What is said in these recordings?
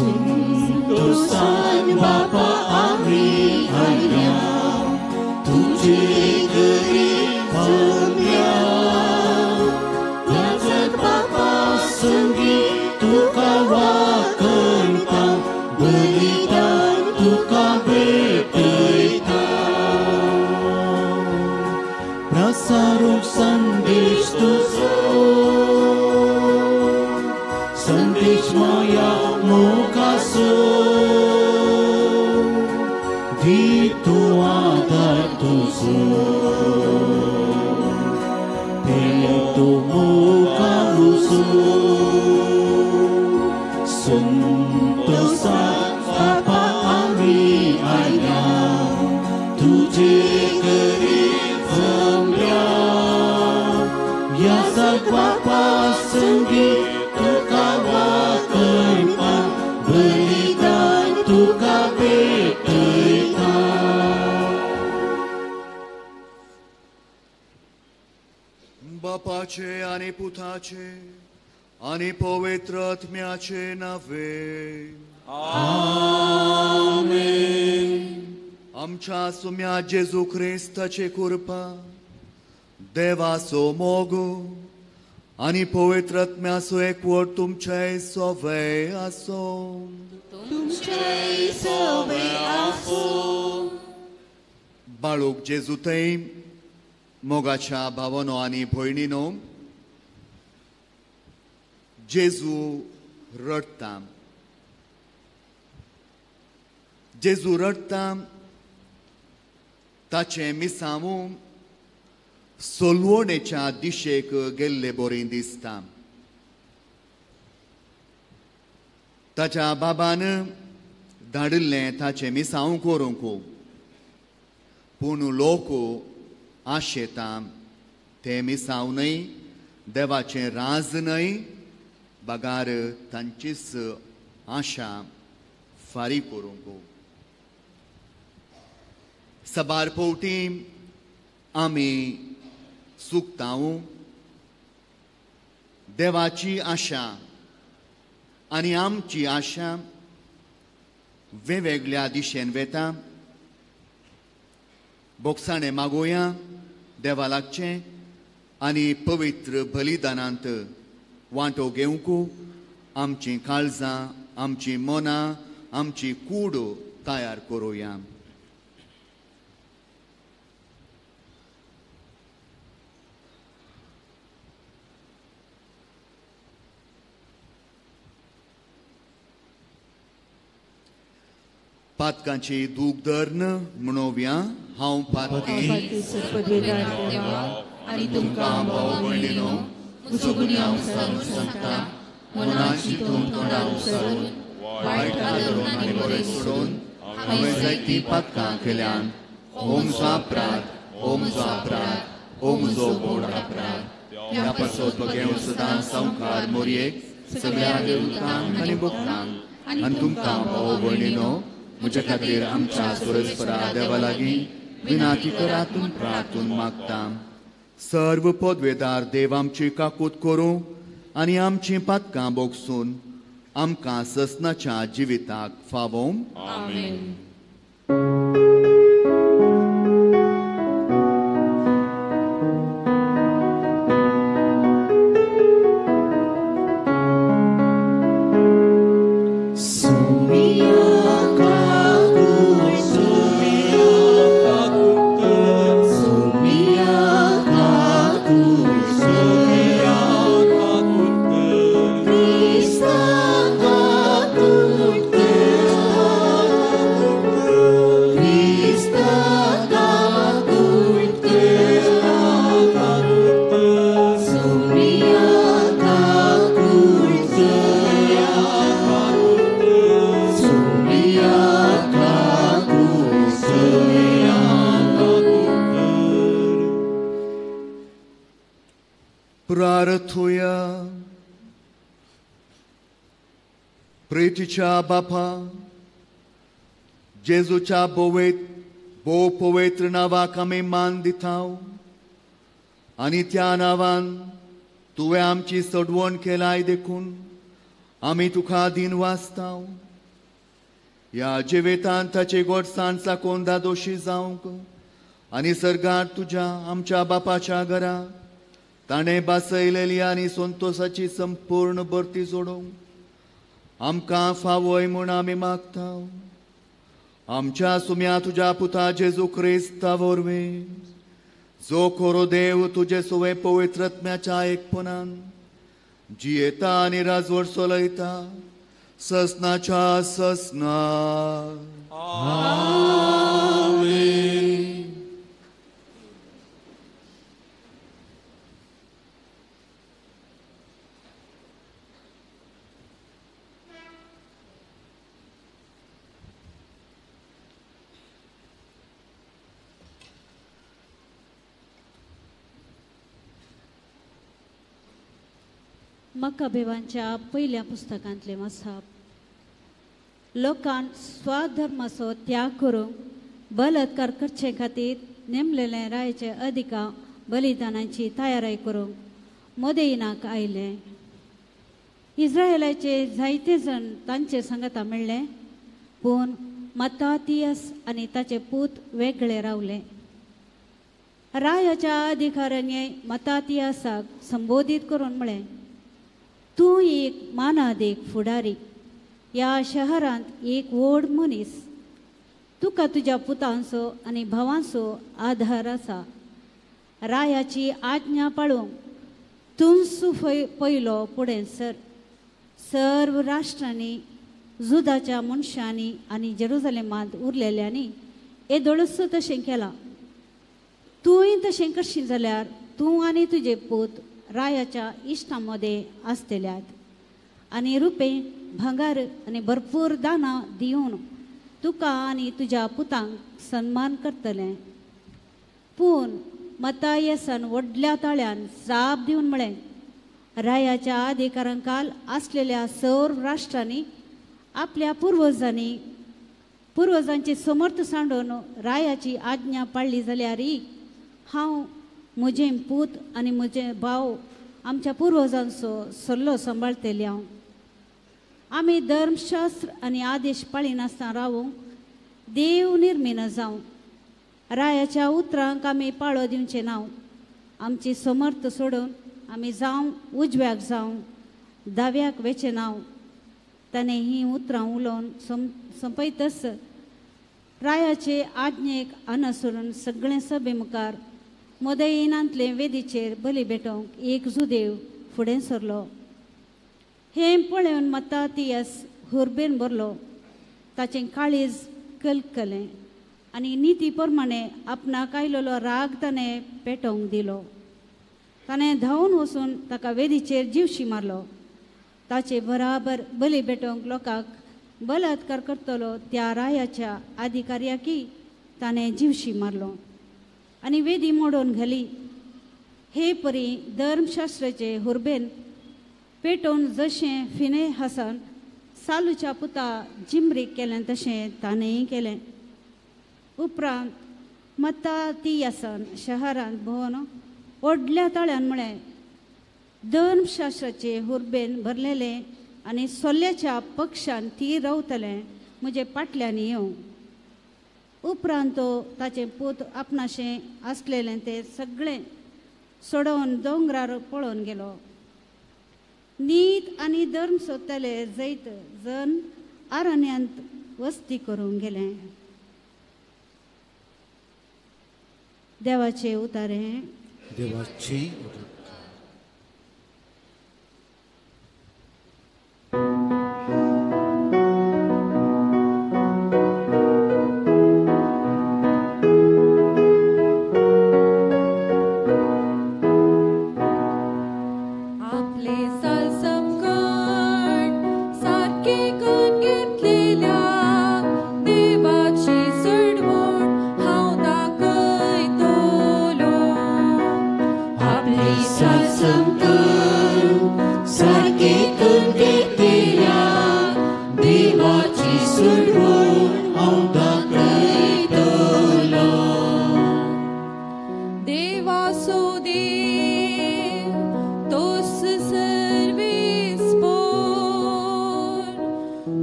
संतोषान बापा आमी आयल्या तुजे घरी जमल्या याजक बापा संगी तुका वाकणता बलिदान तुका भेटयता प्रसारूंक संदेश तुजो संदेश माया मोगाचो दी तूं आदार तुजो पेटो मोगाचो संतोषान बापा आमी आयल्या तुजे घरी जमल्या याजक बापा संगी तुका वाकणता बलिदान तुका भेटयता. बापाचे आनी पुताचे आनी पवित्र आत्म्याचे नावे आमेन. आमच्या सुम्या जेजू क्रिस्ताचे कृपा देवाचो मोग आनी पवित्र आत्म्याचो एकवट तुमचे सवे आसो. तुमचे सवे आसो. बाळूक जेजू थंय मोगाच्या भावानो आनी भयणीनो, जेजू रडटा. जेजू रडटा ताचें मिसांव सोलवणेच्या दिशेक गेल्ले बरें दिसता. ताच्या बाबान धाडिल्लें ताचें मिसांव करूंक, पूण लोक आशेता तें मिसांव न्हय, देवाचें राज न्हय, बगार तांचीच आशा फारीक करूंक. सबार पवटी आमी चुकता. देवाची आशा आनी आमची आशा वेगवेगळ्या दिशेन वेता. बोगसाणें मागोया देवा लागचें आनी पवित्र बलिदानांत वांटो घेवंक आमचीं काळजां, आमचीं मनां, आमची कूड तयार करुया. पातकांची दूख धरून म्हणोवया, हांव पातकी आनी तुमकां भाव भयणीनो म्हजो गुन्यांव सारून सांगता, मनान चिंतून तोंडान उचारून वायट आदरून आनी बरें सोडून हांवें जायतीं पातकां केल्यान. हो म्हजो अपराध, हो म्हजो अपराध, हो म्हजो व्हड अपराध. ह्या पासत बगेंव सदां संवकार मोरयेक सगळ्या देवतांक आनी भक्तांक आनी तुमकां भाव भयणीनो म्हज्या खातीर आमच्या सुरेस्परा देवा लागीं विनाती करातून प्रार्थून मागता. सर्व पदवेदार देव आमची काकूत करूं आनी आमचीं पातकां बोगसून आमकां ससनाच्या जिविताक फावों. आमेन. प्रार्थुया. प्रीतीच्या बापा, जेजूच्या भोव पवित्र नांवाक आमी मान दिता आनी त्या नांवान तुवें आमची सोडवण केलाय देखून आमी तुका दिनवासता. ह्या जिवितांत ताची गोडसाण चाकोन दादोशी जावंक आनी सर्गात तुज्या आमच्या बापाच्या घरा ताणें बासयलेली आनी संतोसाची संपूर्ण भरती जोडूंक आमकां फावय म्हूण आमी मागता. आमच्या सुम्या तुज्या पुता जेजू क्रिस्ता वरवीं जो खरो देव तुजे सुवे पवित्र आत्म्याच्या एकपणान जियेता आनी राजवट चलयता ससनाच्या ससना. आमेन. मक्काबेवांच्या पयल्या पुस्तकांतले मसाप. लोकान स्वधर्माचो त्याग करूंक बलात्कार करचे खातीर नेमलेले रायाचे अधिकार बलिदानाची तयारी करूंक मोदेयनाक आयले. इस्रायलाचे जायते जण तांचे सांगाता मेळ्ळे, पूण मतातियस आनी ताचे पूत वेगळे रावले. रायाच्या अधिकाऱ्यांनी मतातियसाक संबोधीत करून म्हळें, तूं एक मानादीक फुडारी, ह्या शहरांत एक व्हड मनीस, तुका तुज्या पुतांचो आनी भावांचो आधार आसा. रायाची आज्ञा पाळूंक तूंच पयलो फुडें सर. सर्व राष्ट्रांनी जुदाच्या मनशांनी आनी जेरुजलेमांत उरलेल्यांनी येदोळूच तशें केलां. तूंय तशें करशी जाल्यार तूं आनी तुजे पूत रायाच्या इश्टां मदें आसतल्यात आनी रुपें भांगर आनी भरपूर दानां दिवन तुका आनी तुज्या पुतांक सन्मान करतलें. पूण मतायसान व्हडल्या ताळ्यान जाप दिवन म्हळें, रायाच्या अधिकारांकाल आसलेल्या सर्व राष्ट्रांनी आपल्या पुर्वजांची समर्थ सांडून रायाची आज्ञा पाळ्ळी जाल्यारय हांव म्हजें पूत आनी म्हजे भाव आमच्या पुर्वजांचो सल्लो सांबाळटले. हांव आमी धर्मशास्त्र आनी आदेश पाळिनासतना रावूंक देव निर्मिना जावं. रायाच्या उतरांक आमी पाळो दिवचें ना. आमची समर्थ सोडून आमी जावं उजव्याक जावं दाव्याक वेचें ना. ताणें हीं उतरां उलोवन सोंपयतच रायाचे आज्ञेक अनसरून सगळें सभे मुखार मोदयनांतले वेदीचेर बली भेटोवंक एक जुदेव फुडें सरलो. हें पळोवन मतातियस हुर्बेन भरलो. ताचें काळीज कलकलें आनी निती प्रमाणे आपणाक आयलेलो राग ताणें पेटोवंक दिलो. ताणें धांवून वचून ताका वेदीचेर जिवशी मारलो. ताचे बराबर बली भेटोवंक लोकांक बलात्कार करतलो त्या रायाच्या अधिकाऱ्याकी ताणें जिवशी मारलो आनी वेदी मोडून घाली. हे परी धर्मशास्त्राचे हुर्बेन पेटोवन जशें फिने हसन सालूच्या पुता जिमरीक केलें तशें ताणेंय केलें. उपरांत मतातियासन शहरांत भोंवन व्हडल्या ताळ्यान म्हळें, धर्मशास्त्राचे हुर्बेन भरलेले आनी सोल्याच्या पक्षान ती रावतलें म्हजे पाटल्यान येवं. उपरांत तो ताचें पूत आपणाशें आसलेलें तें सगळें सोडोवन दोंगरार पळोवन गेलो. नीत आनी धर्म सोदतले जैत जन आरण्यांत वस्ती करूंक गेले. देवाचे उतारे. देवाचे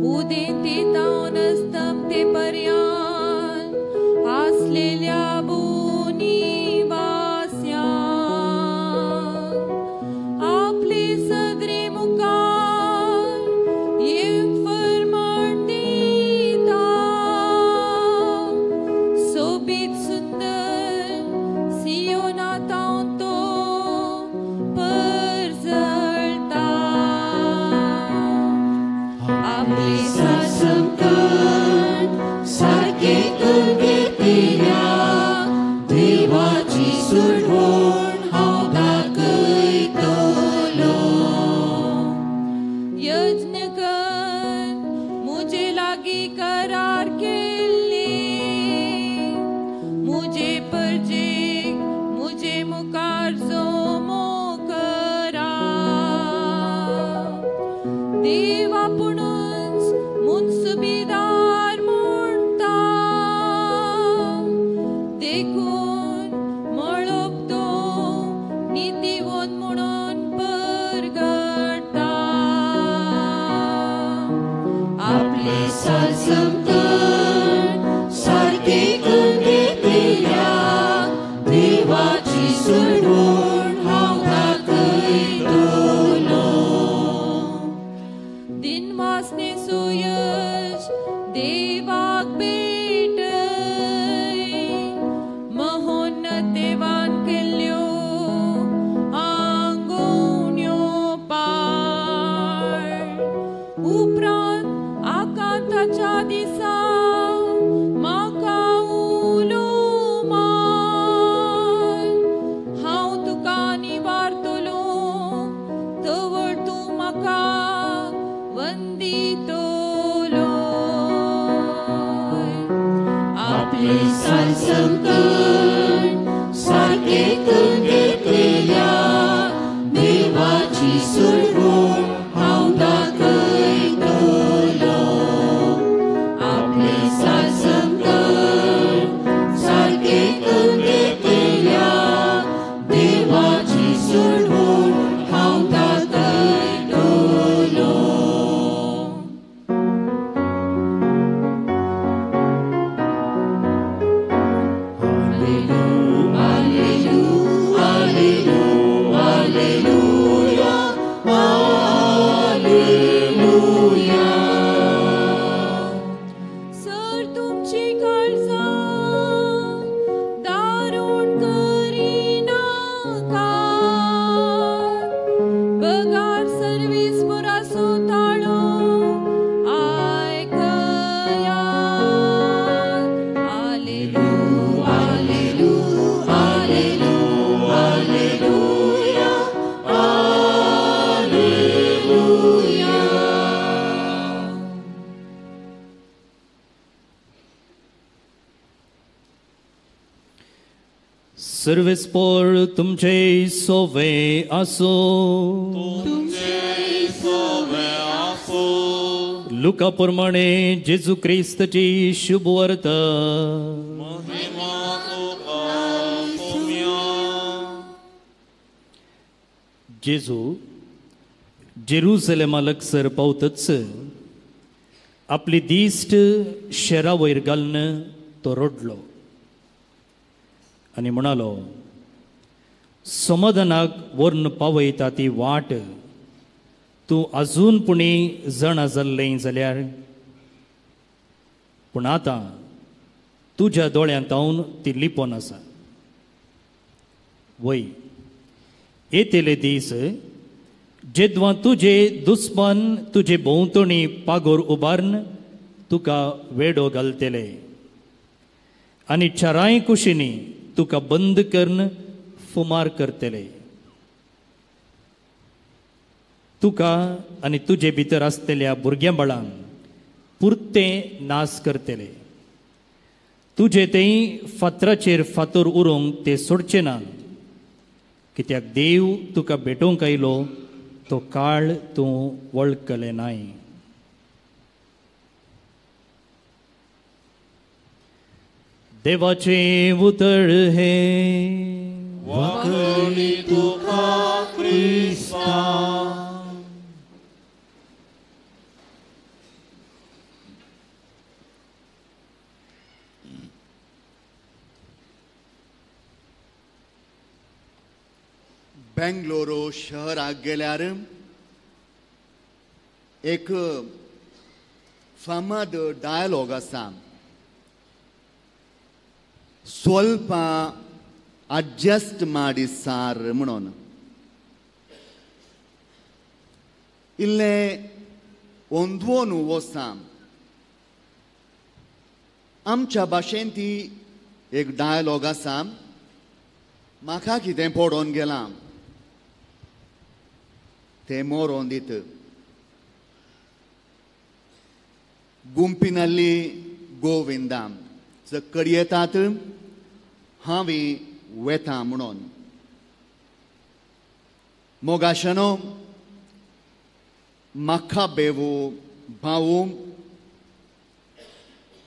Udenti taun. म्हणून परगटा. आपले सासमतण सारके घेतल्या देवाची सोडवण हांव दाखयतलो. दिनवासने सुयश देवाक भेटय महोन्नत देवान केल्ल्यो आंगोवण्यो पाळ. उपरांत आकांताच्या दिसा म्हाका उलो मार, हांव तुका निवारतलो तवळ तूं म्हाका वंदितलो. आपले सासमतण सारके घेतल्या देवाची सोडवण हांव दाखयतलो. आपले सासमतण सारके घेतल्या देवाची सोडवण हांव दाखयतलो. Alleluia, Alleluia. Sir तुमची काळजां दारूण करिनाका, बगार सर्वीस पुरासो ताळो आयकया. आलेलू आलेलू आलेलू आलेलुया आलेलुया. सर्वेस्पोर तुमचे सोवे आसो. लुका प्रमाणे जेजू क्रिस्तची शुभवार्ता. जेजू जेरुसलेमा लागसर पावतच आपली दिश्ट शेरा वयर घालून तो रडलो आनी म्हणालो, समाधानाक व्हरून पावयता ती वाट तूं अजून पुणी जाणा जाल्लें जाल्यार, पूण आतां तुज्या दोळ्यांत ती लिपोन आसा. वय येतले दीस जेदवां तुजे दुस्मान तुजे भोंवतणी पागोर उबारून तुका वेडो घालतले आनी चारांय कुशींनी तुका बंद करून फुमार करतले. तुका आनी तुजे भितर आसतल्या भुरग्यां बाळांक पुरतें नाश करतले. तुजे तेय फातराचेर फातर उरोवंक ते सोडचे ना, कित्याक देव तुका भेटोवंक आयलो तो काळ तूं वळखलें नाय. देवाचें उतर हें. वाकणी तुका क्रिस्ता. बेंगलोरो शहराक गेल्यार एक फामाद डायलॉग आसा, स्वल्प अडजस्ट माडी सार म्हणून. इल्लें ओंदवोन वसा. आमच्या भाशेन ती एक डायलॉग आसा, म्हाका कितें पडोवन गेलां तें मोरोन दित. गुंपिनल्ली गोविंदा चक्कर येतात हांवें वेता म्हणून. मोगाशनो म्हाका बेवो भाऊ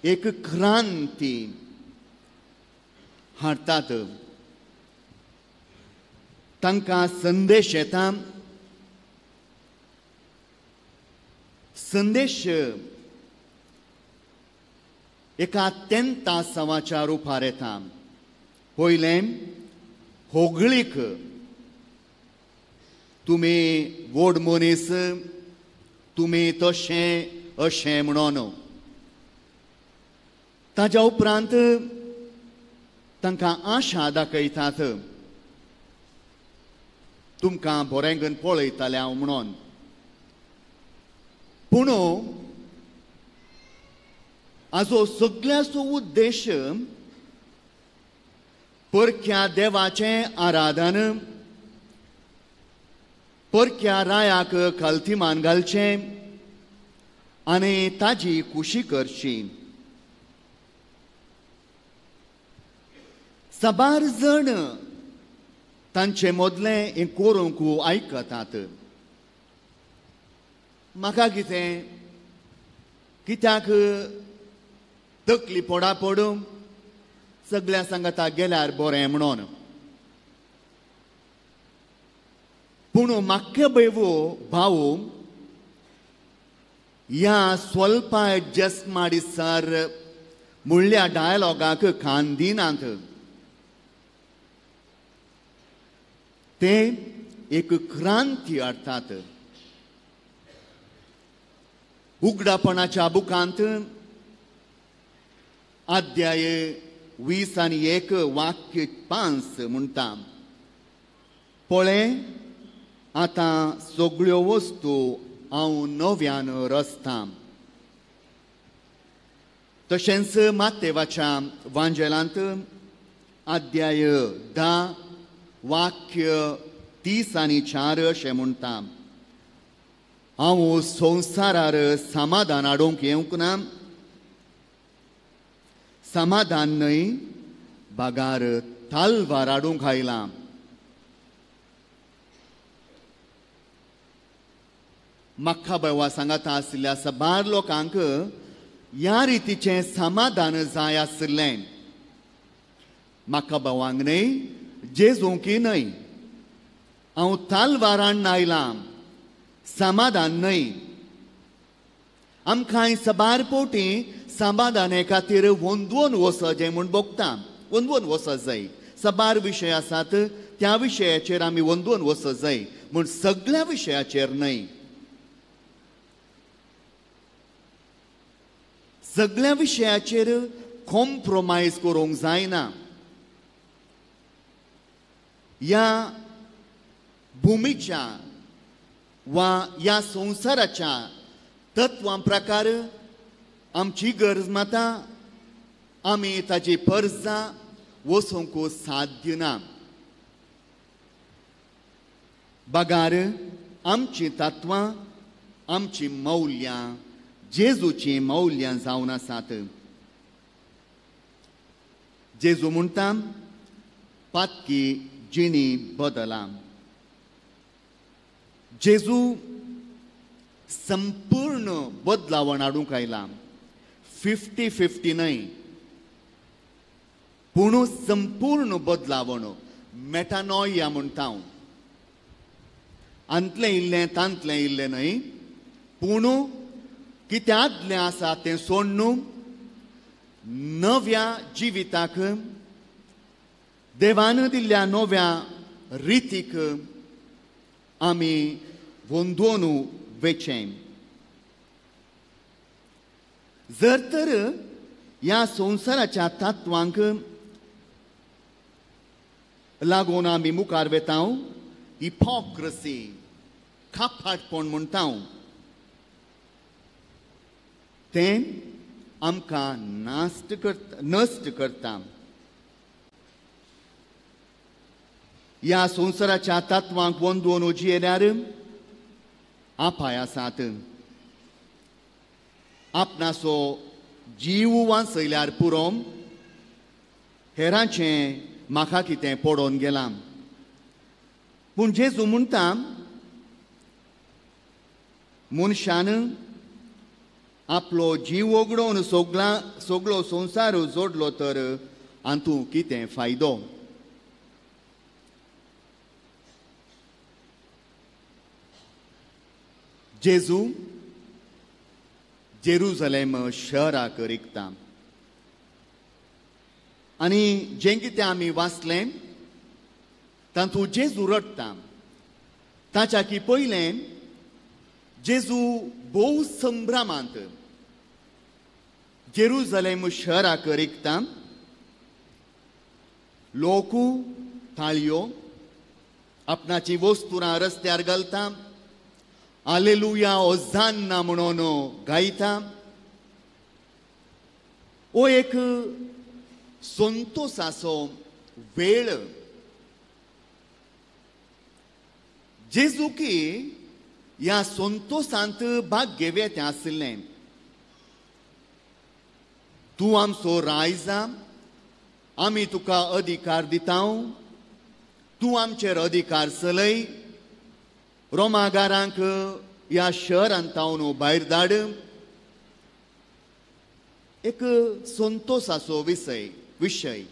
एक क्रांती हाडटात. तांकां संदेश येता. संदेश एका तेंतासांवाच्या रुपार येता. पयलें होगळीक, तुमी व्हड मनीस, तुमी तशें अशें म्हणून. ताज्या उपरांत तांकां आशा दाखयतात, तुमकां बरें पळयतालें हांव म्हणून. पूण हाजो सगळ्याचो उद्देश परक्या देवाचें आराधन, परक्या रायाक खालतीमान घालचें आनी ताजी खुशी करची. साबार जण तांचे मदलें हें करूंक आयकतात. म्हाका कितें, कित्याक तकली पोडा पडूं, सगळ्या सांगता गेल्यार बरें म्हणून. पूण माक्य बैवो भाऊ ह्या स्वल्प एडजस्ट माडिसर म्हणल्या डायलॉगाक कान दिनात. ते एक क्रांती हाडटात. उगडापणाच्या बुकांत अध्याय 20 आनी 1 वाक्य 5 म्हणटा, पळय आतां सगळ्यो वस्तू हांव नव्यान रचतां. तशेंच मातेवाच्या वांजेलांत अध्याय 10 वाक्य 30 आनी 4 अशें म्हणटा, हांव संवसारार समाधान हाडूंक येवंक ना, समाधान न्हय बागार तालवार हाडूंक आयलां. म्हाका बायवा सांगाता आशिल्ल्या साबार लोकांक ह्या रितीचें समाधान जाय आशिल्लें. म्हाका भावांक न्हय, जेजूंकी न्हय, हांव तालवार हाडून आयलां, समाधान न्हय. आमकां साबार पोटी समाधाने खातीर वंदवून वचत जाय म्हूण भोगता, वंदवून वचत जाय. साबार विशय आसात, त्या विशयाचेर आमी वंदवून वचत जाय, म्हूण सगळ्या विशयाचेर न्हय. सगळ्या विशयाचेर कॉम्प्रोमायज करूंक जायना. ह्या भुमीच्या वा ह्या संवसाराच्या तत्वां प्रकार आमची गरज माता आमी ताजी परजा वचूंक साध्य ना. बगार आमची तत्वां, आमची मौल्यां जेजूची मौल्यां जावन आसात. जेजू म्हणटा पातकी जिणी बदला. जेजू संपूर्ण बदलावण हाडूंक आयला, 50-50 न्हय, पूण संपूर्ण बदलावण. मेटानॉया म्हणटा हांव, आंतलें इल्लें तांतलें इल्लें न्हय, पूण कितें आदलें आसा तें सोडून नव्या जिविताक, देवान दिल्ल्या नव्या रितीक आमी वंदोवन वेचें. जर तर ह्या संवसाराच्या तत्वांक लागून आमी मुखार वेता, हिपोक्रसी, खापाटपण म्हणटा, तें आमकां नश्ट करता. ह्या संवसाराच्या तत्वांक वंदोवन जियेल्यार आपाय आसात. आपणाचो जीव वाचयल्यार पुरो, हेरांचें म्हाका कितें पडोवन गेलां. पूण जेजू म्हणटा मनशान आपलो जीव ओगडोवन सगळो संवसार जोडलो तर हातूंत कितें फायदो. जेजू जेरुजलेम शहराक रिगता आनी जें कितें आमी वाचलें तातूंत जेजू रडटा. ताच्या की पयलें जेजू भोव संभ्रमांत जेरुजलेम शहराक रिगता. लोक थाळयो आपणाची वस्तुरां रस्त्यार घालता, आलेलुया ओझान्ना म्हणून गायता. हो एक संतोसाचो वेळ. जेजू की ह्या संतोसांत भाग घेवया तें आशिल्लें. तूं आमचो रायजा, आमी तुका अधिकार दिता, तूं आमचेर अधिकार चलय, रोमागारांक ह्या शहरांत तावन भायर धाड. एक संतोसाचो विशय.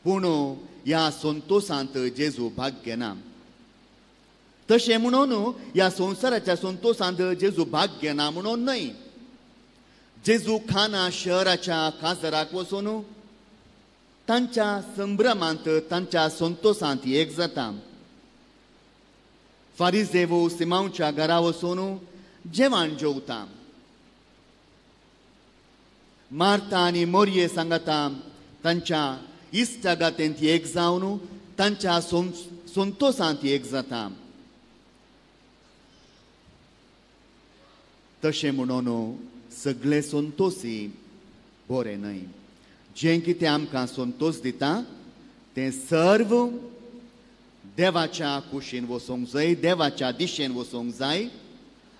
पूण ह्या संतोसांत जेजू भाग घेना. तशें म्हणून ह्या संवसाराच्या संतोसांत जेजू भाग घेना म्हणून न्हय. जेजू खाना शहराच्या काजराक वचून तांच्या संभ्रमांत तांच्या संतोसांत एक जाता. फारिजेव सिमांवच्या घरा वचून जेवण जेवता. मार्ता आनी मोरये सांगता तांच्या इश्टागातेंत एक जावन तांच्या संतोसांत एक जाता. तशें म्हणून सगळे संतोशी बरें न्हय. जें कितें आमकां संतोश दिता तें सर्व देवाच्या कुशीन वचूंक जाय, देवाच्या दिशेन वचूंक जाय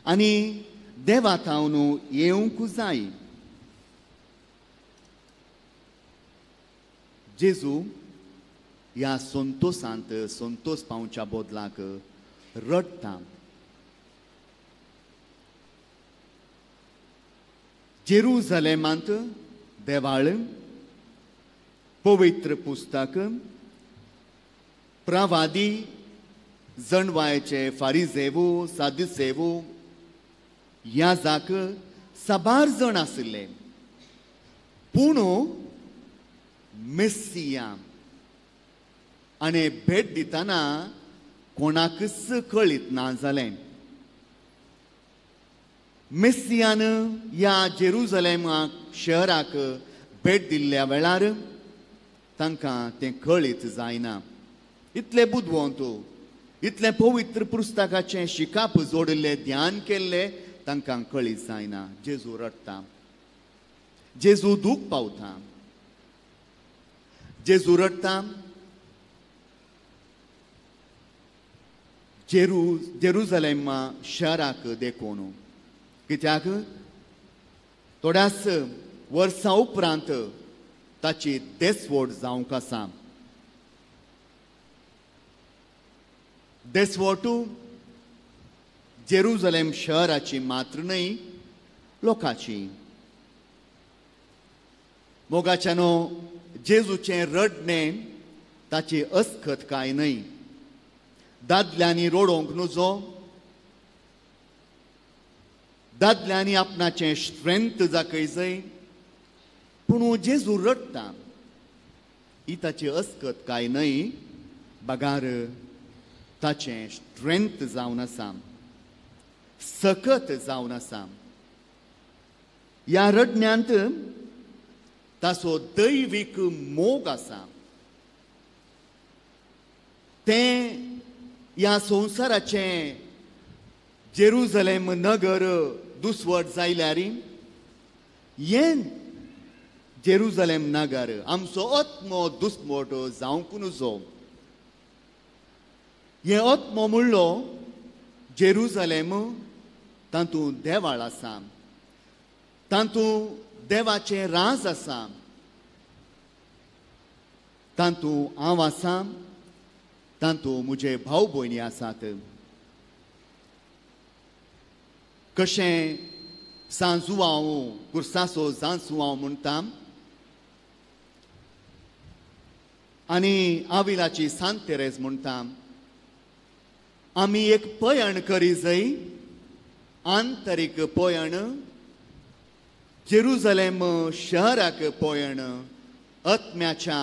आनी देवा थावन येवंक जाय. जेजू ह्या संतोसांत संतोश पावच्या बदलाक रडटा. जेरुजलेमांत देवाळ, पवित्र पुस्तक, प्रवादी, जणवायचे फारिजेवू, सादिसेवू, याजाक साबार जण आशिल्ले. पूण मेस्सिया आनी भेट दितना कोणाकच कळीत ना जालें. मेस्सियान ह्या जेरुजलेमाक शहराक भेट दिल्ल्या वेळार तांकां तें कळीत जायना. इतले बुदवंत, इतलें पवित्र पुस्तकाचें शिकाप जोडिल्लें, ध्यान केल्लें तांकां कळीत जायना. जेजू रडटा, जेजू दूख पावता, जेजू रडटा. जेरुजलेमा शहराक देखून. कित्याक थोड्याच वर्सां उपरांत ताची देसवट जावंक आसा. देसवट जेरुजलेम शहराची मात्र न्हय, लोकांची. मोगाच्यानो जेजूचें रडणें ताची अस्खत काय न्हय. दादल्यांनी रडोवंक नुजो, दादल्यांनी आपणाचें स्ट्रेंथ दाखय जाय. पूण जेजू रडटा ही ताची अस्कत काय न्हय, बगार ताचें स्ट्रेंथ जावन आसा, सकत जावन आसा. ह्या रडण्यांत ताचो दैवीक मोग आसा. तें ह्या संवसाराचें जेरुजलेम नगर दुसवट जायल्यार हें जेरुजलेम नगर आमचो आत्मो दुसमोट जावंक नुजो. हें आत्मो म्हणलो जेरुजलेम तातूंत देवाळ आसा, तातूंत देवाचें राज आसा, तातूंत हांव आसा, तातूंत म्हजे भाव भयणी आसात. कशें सांजुआंव कुर्साचो जांजुआंव म्हणटा आनी आविलाची सांत तेरेज म्हणटा, आमी एक पयण करी जाय, आंतरीक पयण, जेरुजलेम शहराक पयण, आत्म्याच्या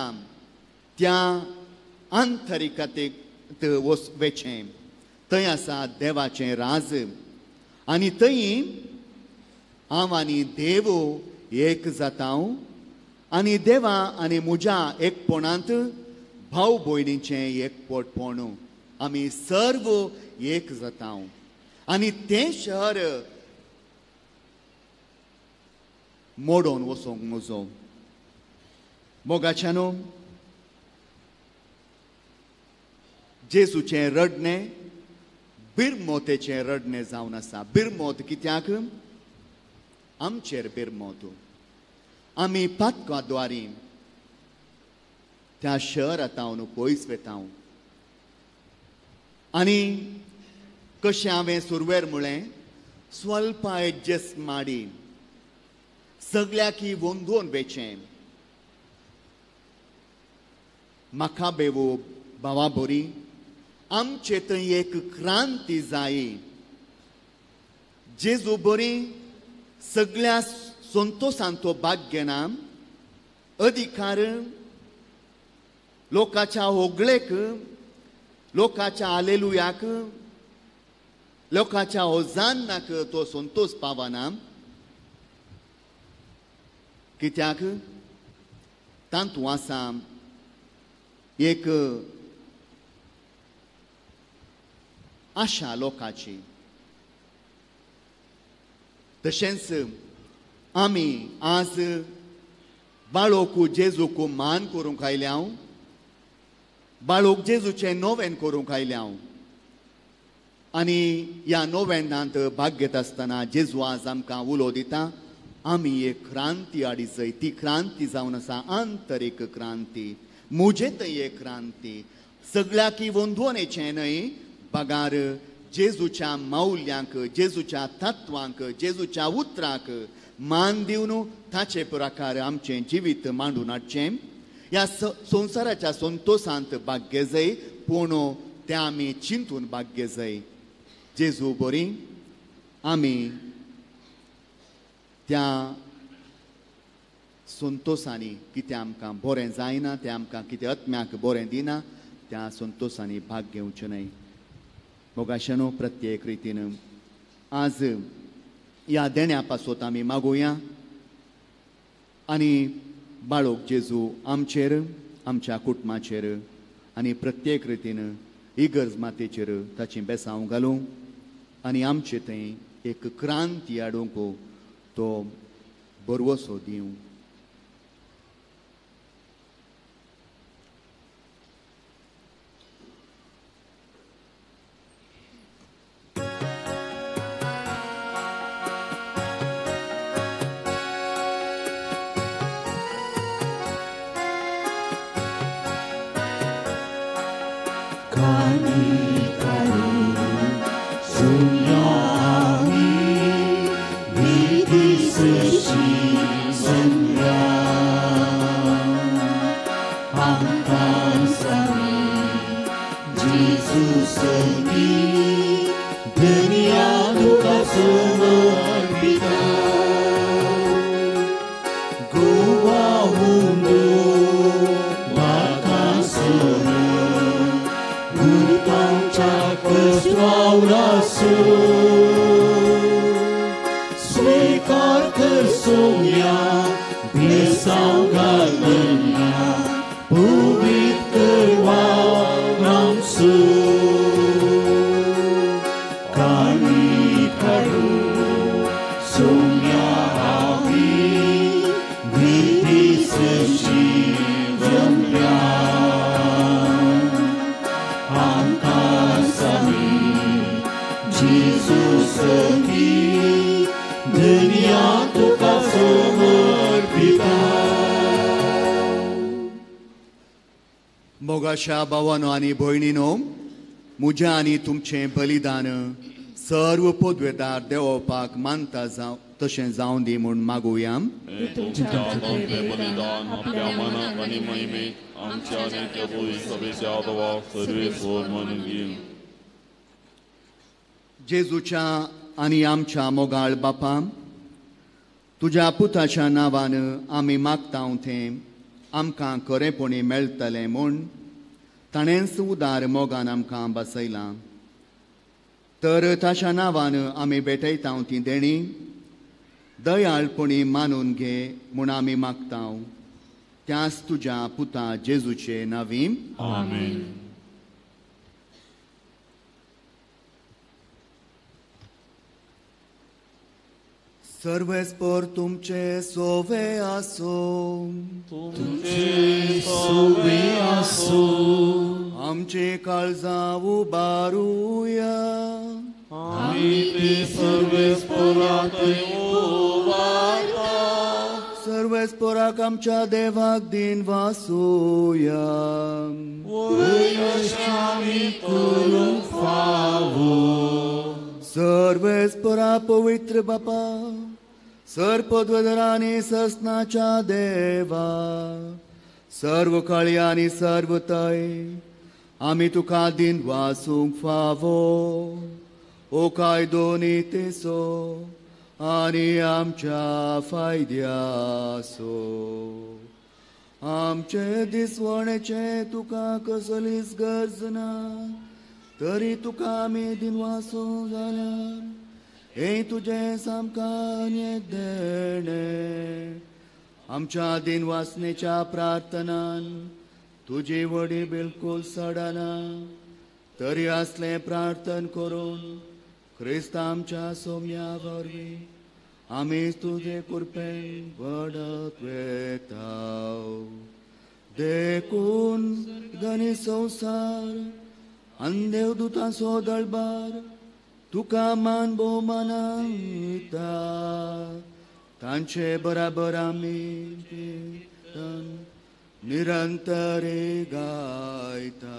त्या आंतरिकतेक वेचें. थंय आसा देवाचें राज आनी थंय हांव आनी देव एक जाता आनी देवा आनी म्हज्या एकपणांत भाव भयणीचें एकपटपण, आमी सर्व एक जाता आनी तें शहर मोडोन वचोंक म्हजो. मोगाच्यानो, जेजूचें रडणें बिरमोतेचें रडणें जावन आसा. बिरमोत कित्याक? आमचेर बिरमोत. आमी पातका द्वारी त्या शहरांत पयस वेता. आनी कशें हांवें सुरवेर म्हळें, स्वल्प एडजस्ट माडी सगळ्याकी वंदोवन वेचें. म्हाका बेवो भावा बोरी, आमचे थंय एक क्रांती जाय. जेजू बरी सगळ्या संतोशान तो भाग घेना, अधिकार लोकाच्या होगळेक, लोकाच्या आलेलुयाक, लोकाच्या होजान्नाक तो संतोष पावना. कित्याक? तातूंत आसा एक आशा लोकाची. तशेंच आमी आज बाळोकू जेजूकू मान करूंक आयल्या, बाळोक जेजूचें नोवेन करूंक आयल्या आनी ह्या नोवेनांत भाग घेता आसतना जेजू आज आमकां उलो दिता, आमी एक क्रांती हाडी जाय. ती क्रांती जावन आसा आंतरीक क्रांती, म्हजे थंय एक क्रांती, सगळ्याकी वंदोवणेचें न्हय, बगार जेजूच्या माउल्यांक, जेजूच्या तत्वांक, जेजूच्या उतराक मान दिवन ताचे प्रकार आमचें जिवीत मांडून हाडचें. ह्या संवसाराच्या संतोशांत भाग्य जाय, पूण तें आमी चिंतून भाग्य जाय. जेजू बरी आमी त्या संतोशांनी कितें आमकां बरें जायना, तें आमकां कितें आत्म्याक बरें दिना, त्या संतोशांनी भाग घेवचें न्हय. मोगाशानो, प्रत्येक रितीन आज ह्या देण्या पासत आमी मागुया आनी बाळोक जेजू आमचेर, आमच्या कुटुंबाचेर आनी प्रत्येक रितीन इगर्ज मातेचेर ताची बेसांव घालूं आनी आमचे थंय एक क्रांती हाडूंक तो बरवसो दिवं. मोगाशा भावानो आनी भयणीनो, म्हजें आनी तुमचें बलिदान सर्व पदवेदार देवोवपाक मानता जावं तशें जावं दी म्हूण मागुया. जेजूच्या आनी आमच्या मोगाळ बापा, तुज्या पुताच्या नांवान आमी मागता तें आमकां खरेंपणी मेळटलें म्हूण ताणेंच उदार मोगान आमकां बसयलां. तर ताच्या नांवान आमी भेटयता ती देणी दयाळपणी मानून घे म्हूण आमी मागता, त्याच तुज्या पुता जेजूचे नांवी. आमेन. सर्वेस्पर तुमचे सोवे आसो, तुमचे सोवे आसो. आमचे काळजां उबारुया, आमी ती सर्वेस्पराक उबारता. सर्वेस्पराक आमच्या देवाक दिन वासूया, वय आमी करूंक फावो. सर्वेस्परा पवित्र बापा, सर्पध्वजरा आनी ससनाच्या देवा, सर्व काळी आनी सर्व तय आमी तुका दिन वासूंक फावो. ओ कायदो नीतीचो आनी आमच्या फायद्याचो, आमचे दिसवणेचे तुका कसलीच गरज ना, तरी तुका आमी दिनवासूं जाल्यार हें तुजें सामकार एक देणें. आमच्या दिनवासनेच्या प्रार्थनान तुजी वडी बिलकूल सडना, तरी असलें प्रार्थन करून क्रिस्त आमच्या सोम्या वरवीं आमी तुजे कृपेन वाडत वेता. देखून धनी संवसार आनी देवदूतांचो दळबार तुका मान भोवमानता, तांचे बराबर आमी कीर्तन निरंतर गायता.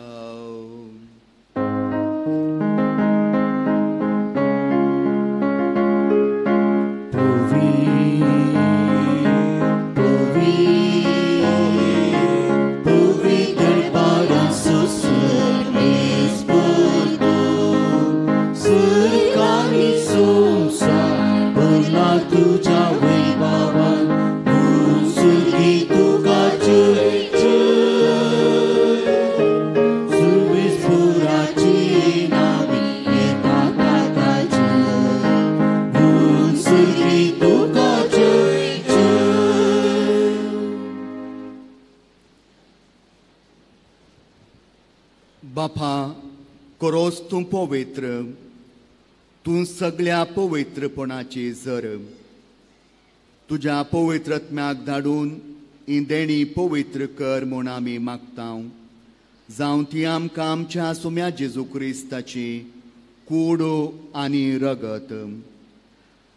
तुझ्या वैभवान सुर्गी तुका जय जय, सुर्वेस्पराची नावी येता ताका जय, सुर्गी तुका जय जय. बापा, करोस तूं पवित्र, तूं सगळ्या पवित्रपणाची जर. तुज्या पवित्रत्म्याक धाडून ही देणी पवित्र कर म्हूण आमी मागता, जावं ती आमकां आमच्या सुम्या जेजू क्रिस्ताची कूड आनी रगत.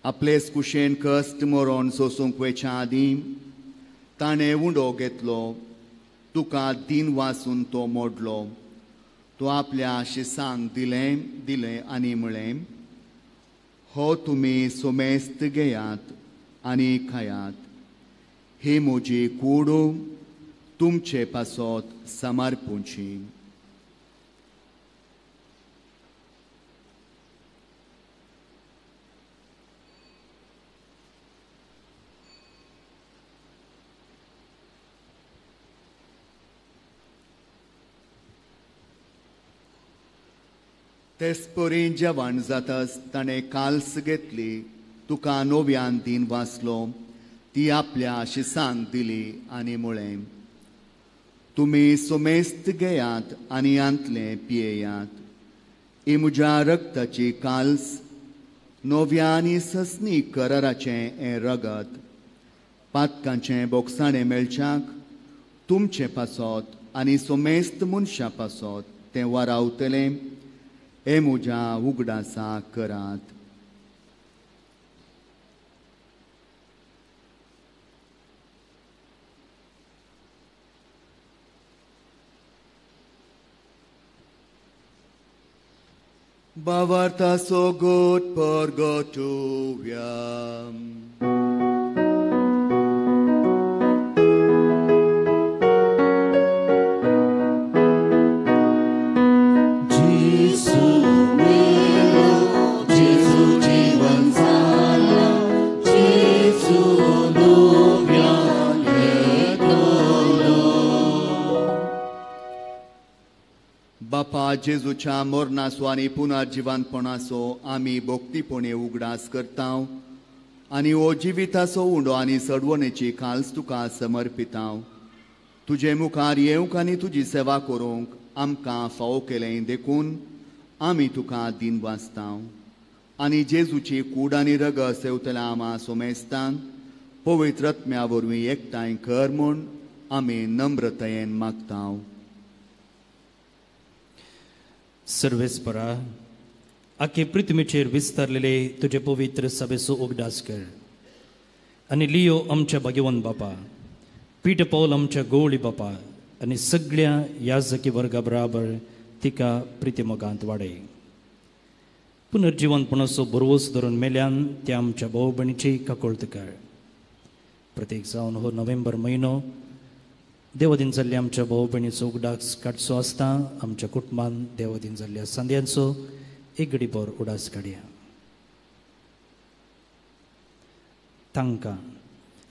आपलेच कुशेन कश्ट मरण सोसूंक वयच्या आदीं ताणें उंडो घेतलो, तुका दिन वासून तो मोडलो. तो आपल्या शिसांक दिलें दिलें आनी म्हळें, हो तुमी सुमेस्त घेयात आनी खायात, ही म्हजी कूड तुमचे पासत समर्पूची. तेच परी जेवण जाताच ताणें काल्स घेतली, तुका नव्यान दिन वाचलो, ती आपल्या शिसांक दिली आनी म्हळें, तुमी सुमेस्त घेयात आनी आंतलें पियेयात, ही म्हज्या रगताची काल्स, नव्या आनी ससनी कराराचें हें रगत, पातकांचें बोगसाणें मेळच्याक तुमचे पासत आनी सुमेस्त मनशां पासत तें वारावतलें. हे म्हज्या उगडासा करात. Bavarta so good purgatoria. Gesù mio, जेजूच्या मरणाचो आनी पुनर्जिवनपणाचो आमी भक्तीपणे उगडास करता आनी हो जिविताचो उंडो आनी सडवणेची खाल्स तुका समर्पिता. तुजे मुखार येवंक आनी तुजी सेवा करूंक आमकां फावो केलें देखून आमी तुका दिन वाचता आनी जेजूची कूड आनी रगत सेवतल्या आमा सोमेस्तान पवित्र आत्म्या वरवीं एकठांय कर म्हूण आमी नम्रतायेन मागता. सर्वेस्परा, आखे पृथ्वीचेर विस्तारलेले तुजे पवित्र सभेचो उगडास कर आनी लियो आमच्या भाग्यवंत बापा, पीट पावल आमच्या गोवळी बापा आनी सगळ्या याजकी वर्गा बराबर तिका प्रितीमोगांत वाडय. पुनर्जिवनपणाचो भरवस धरून मेल्यान त्या आमच्या भाव भयणीची काकोळत कर. प्रत्येक जावन हो नोव्हेंबर म्हयनो देवदीन जाल्ल्या आमच्या भाव भयणीचो उगडास काडचो आसता. आमच्या कुटुंबान देवदीन जाल्ल्या सांद्यांचो एक घडीभर उडास काडया. तांकां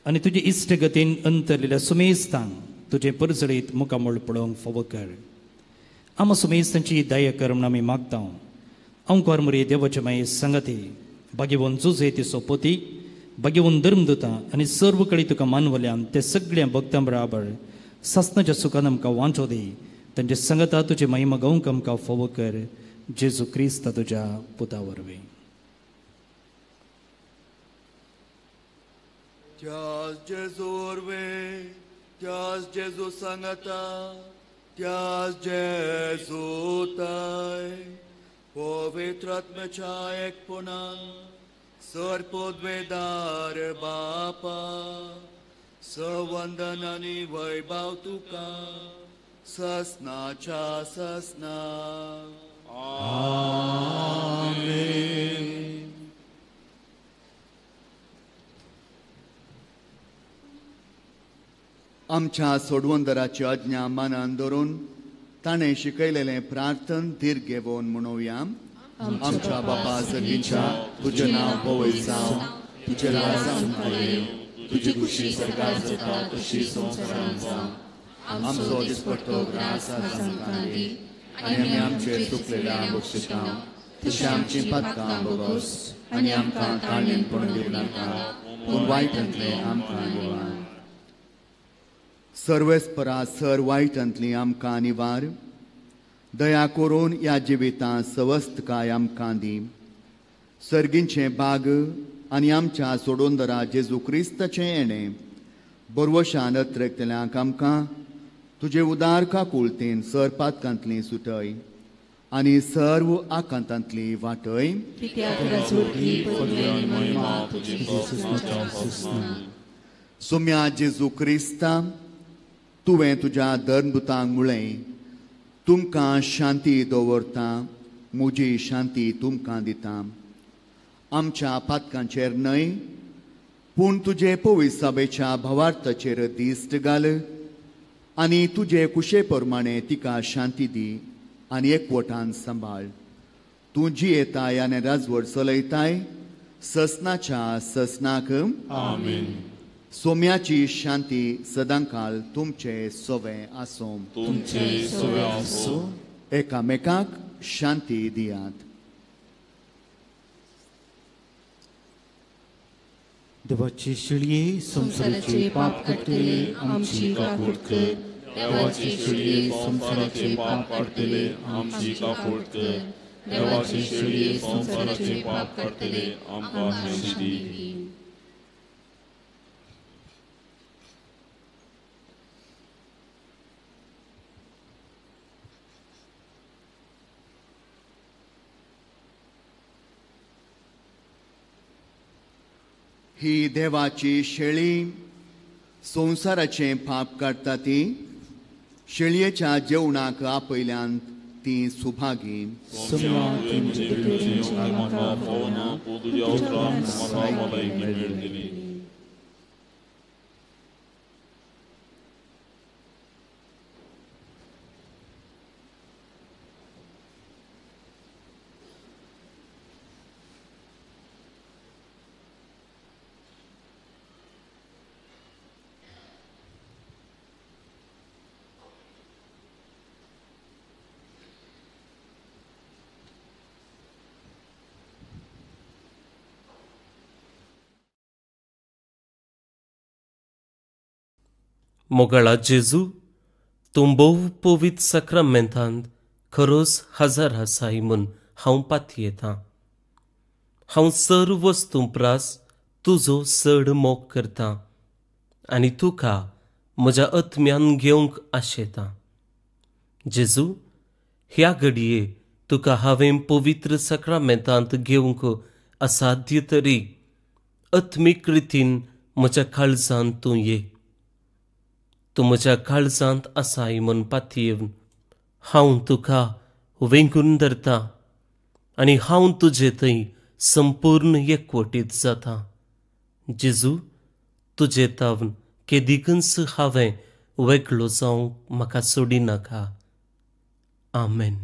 आनी तुजे इश्टगतीन अंतरलेल्या सुमेस्तांक तुजें परजळीत मुखामळ पळोवंक फावो कर. आमा सुमेस्तांची दया कर म्हूण आमी मागता. अंकार मुरी देवाचे माये सांगाती भाग्यवंत जुजे तिचो पती, भाग्यवंत धर्मदूता आनी सर्व कडेन तुका मानवल्यान ते सगळ्या भक्तां बराबर सासनाच्या सुखान आमकां वांचो दी. तांचे सांगाता तुजे महिमा गावंक आमकां फावो कर. जेजू क्रिस्ता तुज्या पुता वरवीं. त्याच जेजू वरवीं, त्याच जेजू सांगाता, त्याच जेजू ताय पवित्र आत्म्याच्या एकपणान सर पदवेदार बापा, सवंदन आनी वैभव तुका ससनाच्या ससना. आमेन. आमच्या सोडवंदराची आज्ञा मानान धरून ताणें शिकयलेलें प्रार्थन धीर घेवन म्हणोवया. आमच्या बापा सगळींच्या तुजें नांव पवित्र जावं, तुजें राज आमकां येवं, तुजी खुशी सरकार जाता तशी संवसारांत जावं. आमचो दिसपट्टो ग्रास आज आमकां दी आनी आमी आमचेर चुकलेल्या बक्षिता तशें आमचीं पातकां बोगस आनी आमकां ताळणेन पडून दिवं नाका, पूण वायटांतलें आमकां निवार. सर्वेस्परा सर वायटांतली आमकां निवार. दया करून ह्या जिवितांत सवस्तकाय आमकां दी. सर्गींचें बाग आनी आमच्या सोडोंदरा जेजू क्रिस्ताचें येणें बरवशान अत्रेकतल्यांक आमकां तुजे उदार काकुळतेन सर पातकांतली सुटय आनी सर्व आकांतांतली वाटय. सोम्या जेजू क्रिस्ता, तुवें तुज्या धर्मदूतांक म्हळें, तुमकां शांती दवरता, म्हजी शांती तुमकां दिता. आमच्या पातकांचेर न्हय पूण तुजे पवित्र सभेच्या भावार्थाचेर दिश्ट घाल आनी तुजे कुशे प्रमाणे तिका शांती दी आनी एकवटान सांबाळ. तूं जियेताय आनी राजवट चलयताय ससनाच्या ससनाक. आमेन. सोम्याची शांती सदांकाल तुमचे सोवे आसूं. तुमचे सोवे आसूं. एकामेकाक शांती दियात. देवाची शिळये संवसाराचे पाप काडटले आमची काकूट कर. देवाची शिळये संवसाराचे पाप काडटले आमची काकूट कर. देवाची शिळये संवसाराचे पाप काडटले आमकां शांती दी. ही देवाची शेळी संवसाराचें पाप काडटा ती शेळयेच्या जेवणाक आपयल्यान ती सुभागी. मोगाळा जेजू, तूं भोव पवित्र साक्रामेंतांत खरोच हजर आसाय म्हूण हांव पातयेतां. हांव सर्व वस्तूं प्रास तुजो चड मोग करतां आनी तुका म्हज्या आत्म्यान घेवंक आशेतां. जेजू, ह्या घडये तुका हांवें पवित्र साक्रामेंतांत घेवंक असाध्य तरी आत्मीक रितीन म्हज्या काळजांत तूं ये. तूं म्हज्या काळजांत आसाय म्हूण पातयेवन हांव तुका वेंगून धरतां आनी हांव तुजे थंय संपूर्ण एकवटीत जाता. जेजू, तुजे तावन केदिकूच हांवें वेगळो जावंक म्हाका सोडिनाका. आमेन.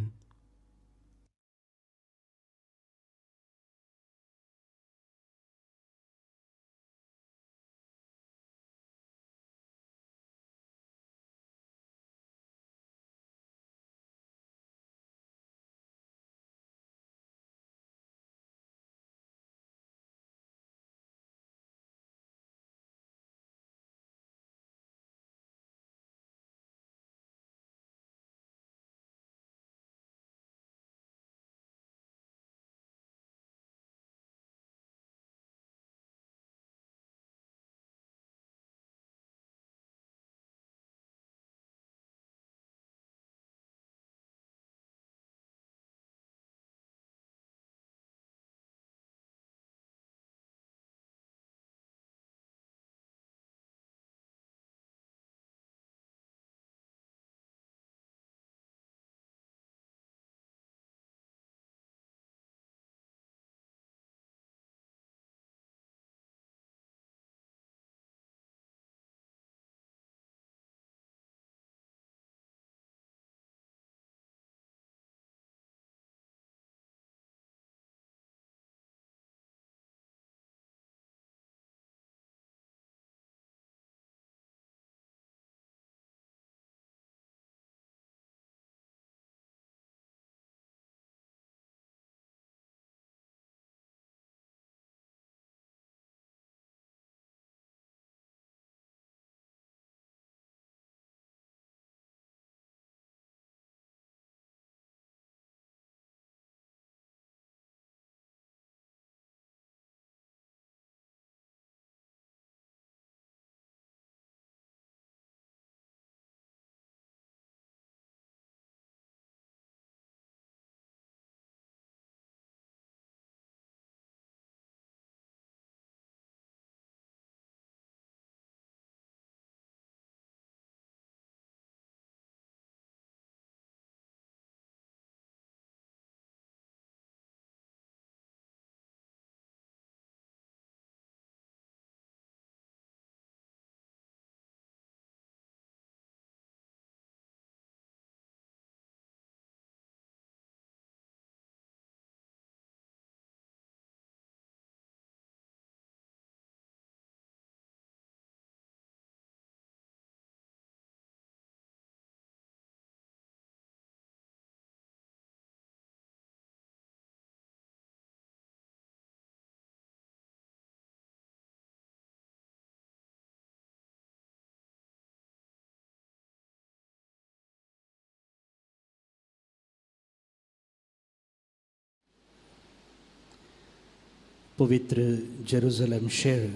पवित्र जेरुजलेम शेर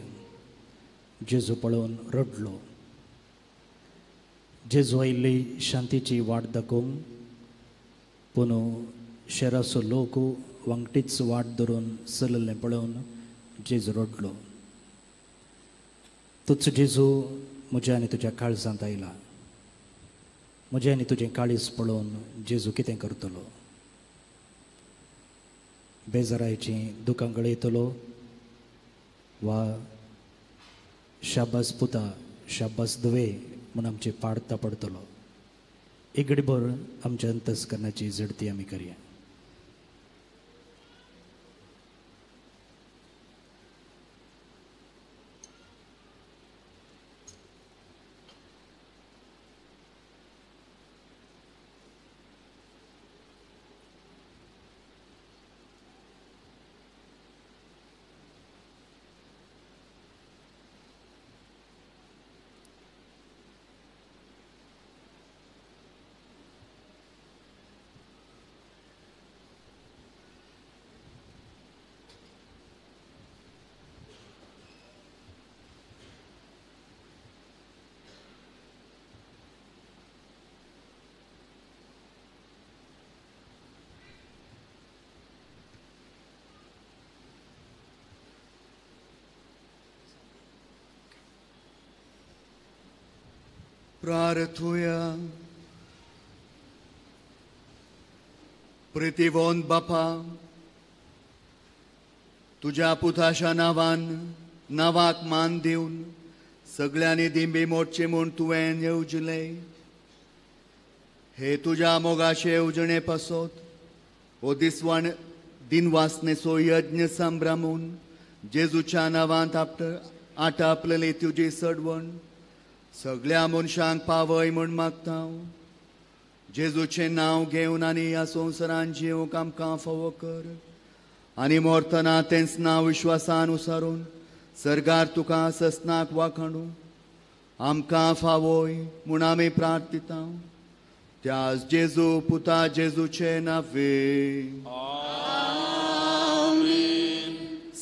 जेजू पळोवन रडलो. जेजू आयिल्ली शांतीची वाट दाखोवंक, पूण शेराचो लोक वांगटीच वाट धरून चलल्लें पळोवन जेजू रडलो. तूच जेजू म्हज्या आनी तुज्या काळजांत आयला. म्हजें आनी तुजें काळीज पळोवन जेजू कितें करतलो? बेजारायचीं दुकां गळयतलो वा शाबास पुता शाबास धुवे म्हूण आमचे पाड तापडटलो? एक घडीभर आमच्या अंतस्करणाची झडती आमी करया. प्रार्थुया. प्रितीवंत बापा, तुज्या पुताच्या नांवान नांवाक मान दिवन सगळ्यांनी दिंबी मोडची म्हूण तुवें येवजलें. हे तुज्या मोगाचे येवजणे पासत हो दिसवाण दिनवासनेचो यज्ञ संभ्रमून जेजूच्या नांवांत आटापलेली तुजी सडवण सगळ्या मनशांक पावय म्हूण मागता. जेजूचें नांव घेवन आनी ह्या संवसारान जिवंक आमकां फावो कर आनी मरतना तेंच नांव विश्वासान उसारून सर्गार तुका ससनाक वाखाणू आमकां फावोय म्हूण आमी प्रार्थिता. त्याच जेजू पुता जेजूचे नावे.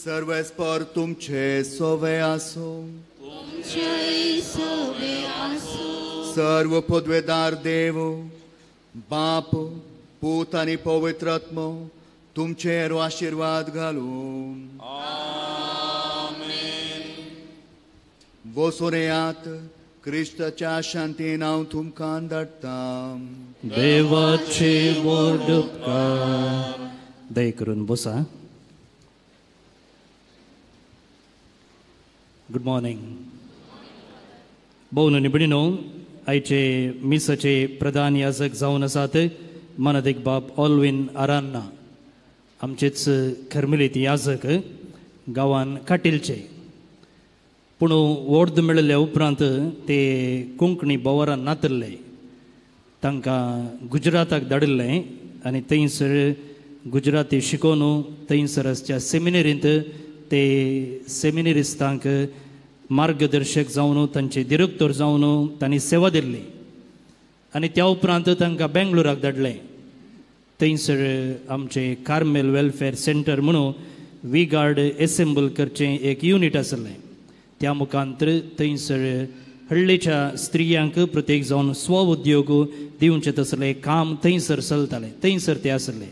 सर्वेस्पर तुमचे सोवे आसो. सर्व पदवेदार देव बाप पूत आनी पवित्र आत्मो तुमचेर आशिर्वाद घालूं. वचून येयात, क्रिस्ताच्या शांतीन हांव तुमकां धाडटा. देवाचे व्हड उपकार. दया करून बसा. Good morning. भोवन निबडिनो, आयचे मिसाचे प्रधान याजक जावन आसात मानादीक बाब ऑलविन आरान्ना, आमचेच खरमिलीत याजक, गांवान काटीलचे. पूण वोर्द मेळिल्ल्या उपरांत ते कोंकणी बोवारान नातल्ले. तांकां गुजराताक धाडिल्लें आनी थंयसर गुजराती शिकोवन थंयसर आसच्या सेमिनरींत ते सेमिनरिस्तांक मार्गदर्शक जावन तांचे डिरेक्टर जावन तांणी सेवा दिल्ली. आनी त्या उपरांत तांकां बेंगलोराक धाडलें. थंयसर आमचें कार्मेल वेलफेअर सेंटर म्हणून we guard assemble करचें एक युनीट आसलें. त्या मुखांतर थंयसर हळ्ळीच्या स्त्रियांक प्रत्येक जावन स्व उद्योग दिवचें तसलें काम थंयसर चलतालें. थंयसर ते आसले.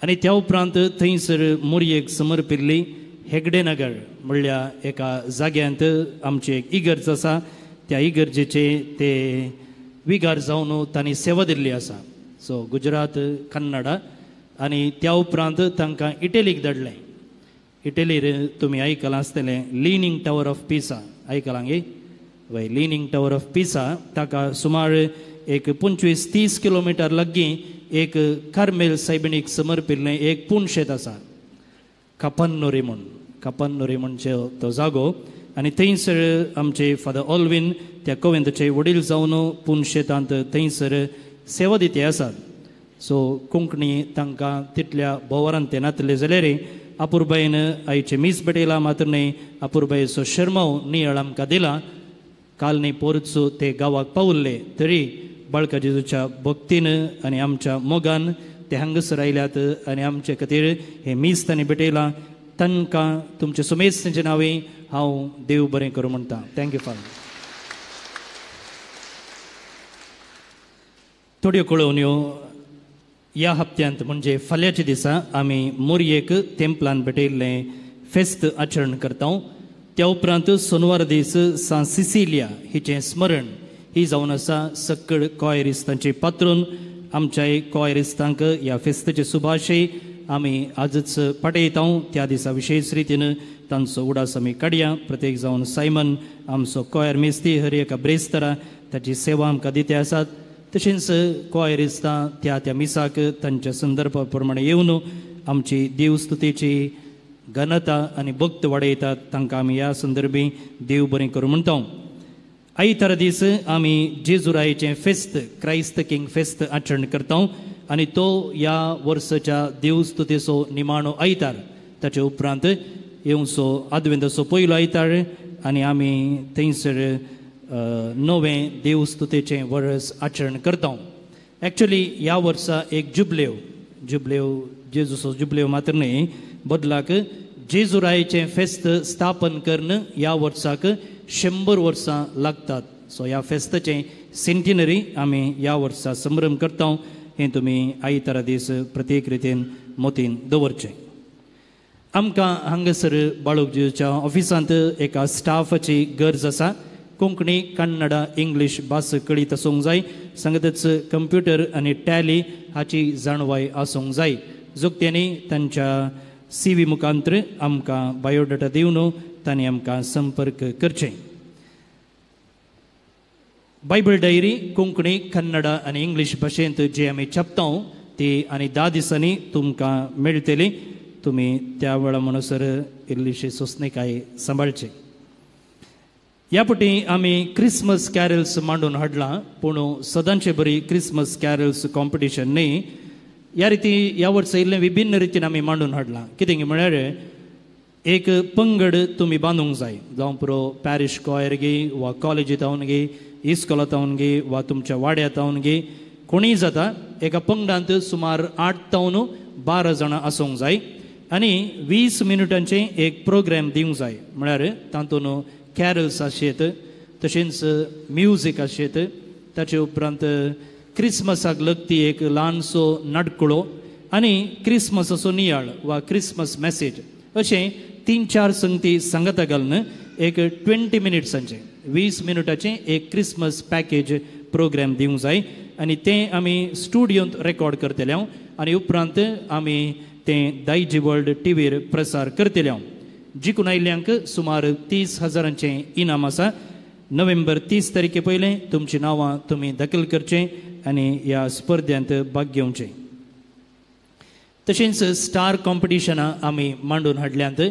आनी त्या उपरांत थंयसर मोरयेक समर्पिल्ली हेगडेनगर म्हणल्या एका जाग्यांत आमची एक इगर्ज आसा. त्या इगर्जेचे ते विगार जावन तांणी सेवा दिल्ली आसा. सो गुजरात, कन्नडा आनी त्या उपरांत तांकां इटलीक धाडलें. इटलीर तुमी आयकलां आसतलें लिनिंग टावर ऑफ पिसा, आयकलां गे? वय, लिनिंग टावर ऑफ पिसा ताका सुमार एक 25-30 किलोमिटर लागीं एक कार्मेल सायबिणीक समर्पिल्लें एक पुणशेत आसा, कापन्नोरी म्हूण. कापन्नोरी म्हणचे तो जागो. आनी थंयसर आमचे फादर ऑलविन त्या कोवेंताचे वडील जावन पुणशेतांत थंयसर सेवा दिते आसात. सो कोंकणी तांकां तितल्या बोवारान ते नातले जाल्यार अपुरबायेन आयचे मीस भेटयला मात्र न्हय, अपुरबायेचो शर्माव नियाळ आमकां दिला. काल न्ही पोरचो ते गांवाक पावल्ले तरी बाळका जेजूच्या भक्तीन आनी आमच्या मोगान ते हांगासर आयल्यात आनी आमचे खातीर हें मीस तांणी भेटयलां. तांकां तुमचे सुमेज तांचे नांवे हांव देव बरें करूं म्हणटा. Thank you father. थोड्यो कळोवण्यो. ह्या हप्त्यांत म्हणजे फाल्यांच्या दिसा आमी मोरयेक तेंपलान भेटयल्लें फेस्त आचरण करता. त्या उपरांत सोनवार दीस सांत सिसिलिया हिचें स्मरण ही जावन आसा. सक्कड कॉयरिस्तांची पात्रून आमच्याय कॉयरिस्तांक ह्या फेस्ताचे सुभाशय आमी आजच पाठयता. त्या दिसा विशेष रितीन तांचो उडास आमी काडया. प्रत्येक जावन सायमन आमचो कॉयर मेस्ती हर एका ब्रेस्तरा ताची सेवा आमकां दिते आसात. तशेंच कॉयरिस्तां त्या त्या मिसाक तांच्या संदर्भा प्रमाणे येवन आमची देवस्तुतेची घनता आनी भक्त वाडयतात. तांकां आमी ह्या संदर्भी देव बरें करूं म्हणटा. आयतारा दीस आमी जेजुरायचें फेस्त, क्रायस्त किंग फेस्त आचरण करता आनी तो ह्या वर्साच्या देवस्तुतेचो निमाणो आयतार. ताचे उपरांत येवचो आदवेंताचो पयलो आयतार आनी आमी थंयसर नवें देवस्तुतेचें वर्स आचरण करता. एक्चुली ह्या वर्सा एक जुबलेव, जुबलेव जेजूचो जुबलेव मात्र न्हय, बदलाक जेजुरायचें फेस्त स्थापन करून ह्या वर्साक 100 वर्सां लागतात. सो ह्या फेस्ताचें सेंटिनरी आमी ह्या वर्सा संभ्रम करता. हें तुमी आयतारा दीस प्रत्येक रितीन मोतीन दवरचें. आमकां हांगासर बाळूक जेजूच्या ऑफिसांत एका स्टाफाची गरज आसा. कोंकणी, कन्नडा, इंग्लीश भास कळीत आसूंक जाय. सांगतच कंप्युटर आनी टॅली हाची जाणवाय आसूंक जाय. जोगत्यांनी तांच्या सी व्ही मुखांतर आमकां बायोडाटा दिवन तांणी आमकां संपर्क करचें. बायबल डायरी कोंकणी, कन्नडा आनी इंग्लीश भाशेंत जे आमी छापता ती आनी 10 दिसांनी तुमकां मेळटली. तुमी त्या वेळा म्हणसर इल्लीशी सोंसणीकाय सांबाळची. ह्या पटी आमी क्रिसमस कॅरल्स मांडून हाडलां, पूण सदांचे बरी क्रिसमस कॅरल्स कॉम्पिटिशन न्ही. ह्या रिती ह्या वर्सा इल्लें विभिन्न रितीन आमी मांडून हाडलां. कितें म्हळ्यार एक पंगड तुमी बांदूंक जाय, जावं पुरो पॅरिश कॉयर गी वा कॉलेजींत हावन गी, इस्कॉलांत हावन गी वा तुमच्या वाड्यांत हावन गी, कोणीय जाता. एका पंगडांत सुमार 8 तावन 12 जाणां आसूंक जाय आनी 20 मिनटांचें एक प्रोग्राम दिवंक जाय. म्हळ्यार तातूंत कॅरल्स आसयेत, तशेंच म्युजीक आसयेत, ताचे उपरांत क्रिसमसाक लगती एक ल्हानसो नाटकुळो आनी क्रिसमसाचो नियाळ वा क्रिसमस मॅसेज अशें 3-4 संगती सांगाता घालून एक 20 मिनट्सांचें 20 मिनटाचें एक क्रिसमस पॅकेज प्रोग्राम दिवंक जाय. आनी तें आमी स्टुडियोंत रेकॉर्ड करतले हांव आनी उपरांत आमी तें दायजी वर्ल्ड टीव्हीर प्रसार करतले हांव. जिखून आयिल्ल्यांक सुमार 30,000 इनाम आसा. नोव्हेंबर 30 तारखे पयलें तुमचीं नांवां तुमी दाखल करचें आनी ह्या स्पर्ध्यांत भाग घेवचें. तशेंच स्टार कॉम्पिटिशनां आमी मांडून हाडल्यांत.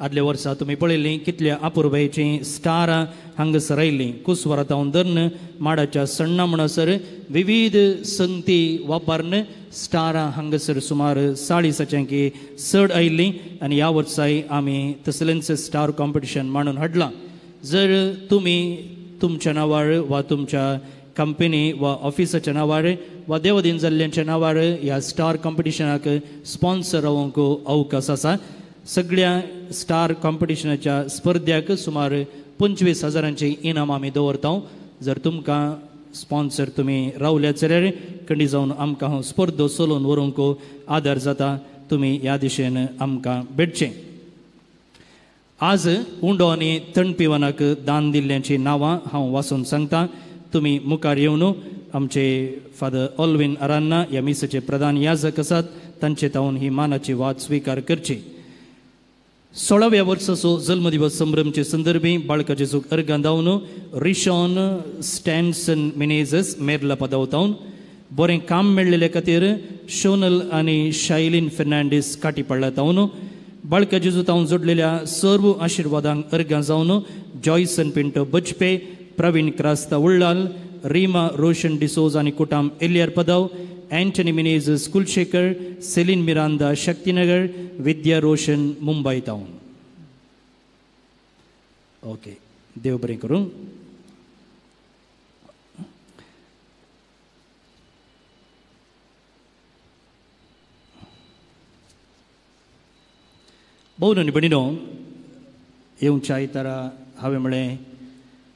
आदल्या वर्सा तुमी पळयल्लीं कितल्या अपुरबायेचीं स्टारां हांगासर आयिल्लीं. कुसवारा तावन धरून माडाच्या सण्णा म्हणसर विविध संगती वापरून स्टारां हांगासर सुमार 40च्यांकी चड आयिल्लीं आनी ह्या वर्साय आमी तसलेंच स्टार कॉम्पिटिशन मांडून हाडलां. जर तुमी तुमच्या नांवार वा तुमच्या कंपनी वा ऑफिसाच्या नांवार वा देवदीन जाल्ल्यांच्या नांवार ह्या स्टार कॉम्पिटिशनाक स्पॉन्सर रावंक अवकाश आसा. सगळ्या स्टार कॉम्पिटिशनाच्या स्पर्ध्याक सुमार 25,000 इनाम आमी दवरता. जर तुमकां स्पॉन्सर तुमी रावल्यात जाल्यार कंडी जावन आमकां हो स्पर्धो चलोवन व्हरूंक आदार जाता. तुमी ह्या दिशेन आमकां भेटचें. आज उंडो आनी तणपिवनाक दान दिल्ल्यांचीं नांवां हांव वाचून सांगता. तुमी मुखार येवन आमचे फादर ऑल्विन अरान्ना ह्या मिसाचे प्रधान याजक आसात तांचे तावन ही मानाची वाद स्विकार करची. 16व्या वर्साचो जल्मदिवस संभ्रमचे संदर्भी बाळका जेजूक अर्गां दावन रिशॉन स्टॅन्सन मिनेजस मेरला पदावतावन, बरें काम मेळ्ळेले खातीर शोनल आनी शायलीन फेर्नांडीस काटीपडला तावन, बाळका जेजू तावन जोडलेल्या सर्व आशिर्वादांक अर्गां जावन जॉयसन पिंटो बजपे, प्रवीण क्रास्ता उल्लाल, रीमा रोशन डिसोज आनी कुटाम earlier पदाव, Antony Menezes Kulshekar, Celine Miranda Shaktinagar, Vidya Roshan Mumbai town. Okay, देव बरें करूं. भोव आनी भयणीनो, येवच्या आयतारा हांवें म्हळें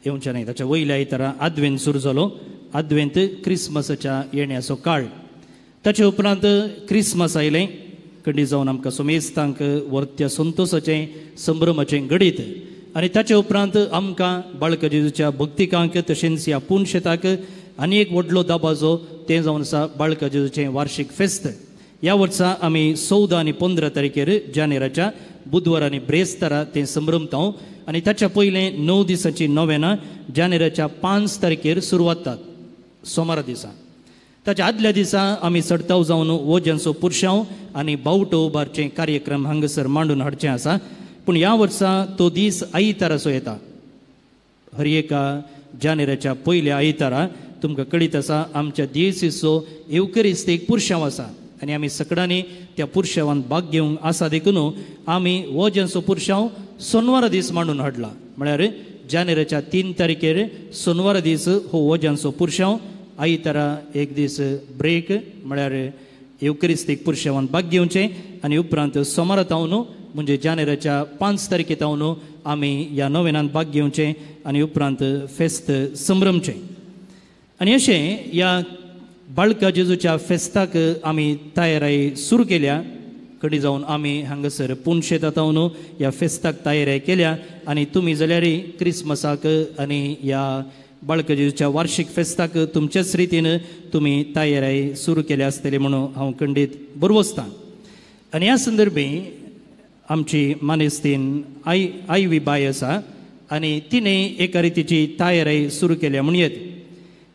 येवच्या न्हय ताच्या वयल्या आयतारा आदवेंत सुरू जालो. आदवेंत क्रिसमसाच्या येण्याचो काळ. ताचे उपरांत क्रिसमस आयलें. कंडी जावन आमकां सोमेस्तांक वर्त्या संतोसाचें संभ्रमाचें घडीत आनी ताचे उपरांत आमकां बाळका जेजूच्या भक्तिकांक तशेंच ह्या पुनशेताक आनी एक व्हडलो दाबाजो तें जावन आसा बाळका जेजूचें वार्शीक फेस्त. ह्या वर्सा आमी 14 आनी 15 तारखेर जानेराच्या बुधवार आनी ब्रेस्तारा तें संभ्रमता आनी ताच्या पयलें 9 दिसांची नोवेनां जानेराच्या 5 तारखेर सुरवात सोमारा दिसा. ताच्या आदल्या दिसा आमी चडताव जावन वोज्यांचो पुरशांव आनी बावटो उबारचे कार्यक्रम हांगासर मांडून हाडचें आसा. पूण ह्या वर्सा तो दीस आयताराचो येता. हर एका जानेराच्या पयल्या आयतारा तुमकां कळीत आसा आमच्या दियेसीचो येवकरिस्तीक पुरशांव आसा आनी आमी सगळ्यांनी त्या पुरशांवान भाग घेवंक आसा. देखून आमी वोज्यांचो पुरशांव सोनवारा दीस मांडून हाडला. म्हळ्यार जानेराच्या 3 तारखेर सोनवारा दीस हो वोज्यांचो पुरशांव, आयतारा एक दीस ब्रेक म्हळ्यार येवकरिस्तीक पुरशांवान भाग घेवचें आनी उपरांत सोमारा तावन म्हणजे जानेराच्या 5 तारखे तावन आमी ह्या नोवेनांत भाग घेवचें आनी उपरांत फेस्त संभ्रमचें. आनी अशें ह्या बाळका जेजूच्या फेस्ताक आमी तयाराय सुरू केल्या. कडी जावन आमी हांगासर पुनशेतात न्हू ह्या फेस्ताक तयारी केल्या आनी तुमी जाल्यार क्रिसमसाक आनी ह्या बाळक जेजूच्या वार्षिक फेस्ताक तुमच्याच रितीन तुमी तयारी सुरू केल्या आसतली म्हणून हांव खंडीत बरवसतां. आनी ह्या संदर्भी आमची मानेस्तीन आई आयवी बाय आसा आनी तिणें एका रितीची तयारी सुरू केल्या म्हणयेत.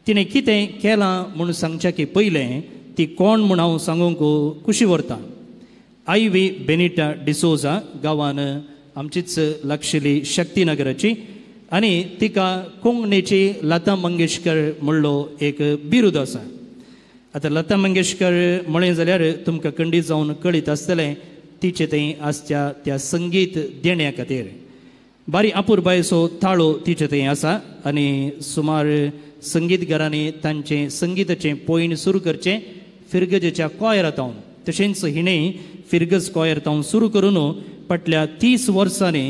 तिणें कितें केलां म्हूण सांगच्या की पयलें ती कोण म्हूण हांव सांगूंक खुशी व्हरता. आयवी बेनिटा डिसोजा गांवान आमचीच लागशिल्ली शक्तीनगराची आनी तिका कोंकणीची लता मंगेशकर म्हणलो एक बिरूद आसा. आतां लता मंगेशकर म्हळें जाल्यार तुमकां खंडीत जावन कळीत आसतलें तिचें थंय आसच्या त्या संगीत देण्या खातीर बारी अपुरबायेचो ताळो तिचे थंय आसा आनी सुमार संगीतकारांनी तांचें संगीताचें पयण सुरू करचें फिरगजेच्या कॉयरांत. तशेंच हिणें फिरगज कॉयर तावन सुरू करून फाटल्या 30 वर्सांनी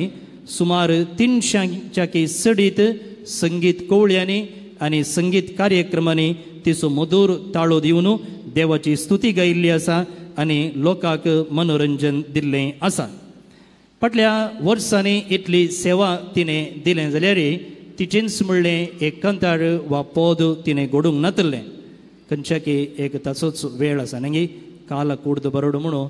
सुमार 300च्या की चडीत संगीत कोवळ्यांनी आनी संगीत कार्यक्रमांनी तिचो मधूर ताळो दिवन देवाची स्तुती गायिल्ली आसा आनी लोकांक मनोरंजन दिल्लें आसा. फाटल्या वर्सांनी इतली सेवा तिणें दिलें जाल्यार तिचेंच म्हणलें एक कंतार वा पद तिणें घडूंक नातलें. खंयच्या की एक ताचोच वेळ आसा न्ही काल कुर्द बरोड म्हणून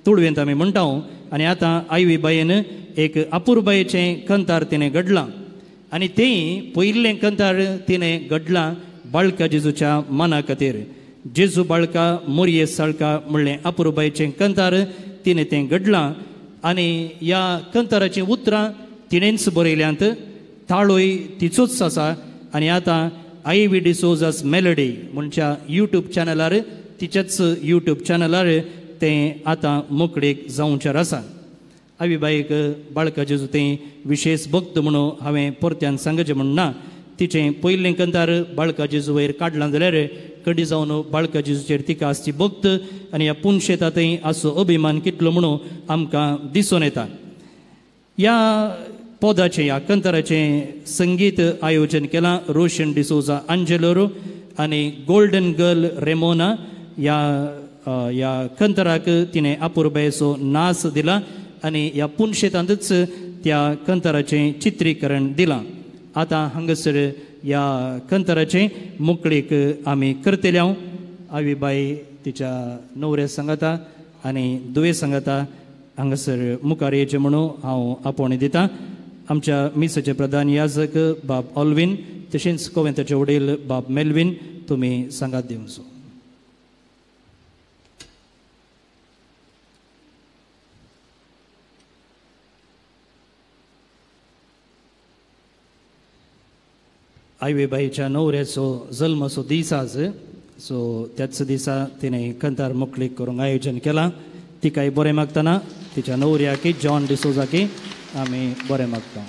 तुळवेंत आमी म्हणटा. आनी आतां आयवी बायेन एक अपुरबायेचें कंतार तिणें घडलां आनी तें पयिल्लें कंतार तिणें घडलां बाळका जेजूच्या मना खातीर. जेजू बाळका मोरये साळका म्हणलें अपुरबायेचें कंतार तिणें तें घडलां आनी ह्या कंताराचीं उतरां तिणेंच बरयल्यांत, ताळोय तिचोच आसा. आनी आतां आयवी डिसोजास मेलडी म्हणच्या यूट्यूब चॅनलार तिच्याच यूट्यूब चॅनलार तें आतां मोकळीक जावचेर आसा. आयवी बायक बाळका जेजू तें विशेश भक्त म्हणून हांवें परत्यान सांगचें म्हण ना. तिचें पयलें कंतार बाळका जेजू वयर काडलां जाल्यार कडी जावन बाळका जेजूचेर तिका आसची भक्त आनी ह्या पुनशेतांतय आसचो अभिमान कितलो म्हणून आमकां दिसून येता. ह्या पदाचें ह्या कंताराचें संगीत आयोजन केलां रोशन डिसोजा आंजेलोरो आनी गोल्डन गर्ल रेमोना ह्या ह्या कंताराक तिणें अपुरबायेचो नाच दिला आनी ह्या पुनशेतांतच त्या कंताराचें चित्रीकरण दिलां. आतां हांगासर ह्या कंताराचें मोकळीक आमी करतले. हांव आवी बाई तिच्या नवऱ्या सांगता आनी दुवे सांगता हांगासर मुखार येचें म्हणून हांव आपोवणें दितां. आमच्या मिसाचे प्रधान याजक बाब ऑल्विन तशेंच कोवेंताचे वडील बाब मेल्विन तुमी सांगात दिवचो. आयवे बाईच्या नवऱ्याचो जल्माचो दीस आज, सो त्याच दिसा तिणें कंतार मोकळीक करूंक आयोजन केलां. तिकाय बरें मागतना तिच्या नवऱ्याकी जॉन डिसोजाकी आमी बरें मागता.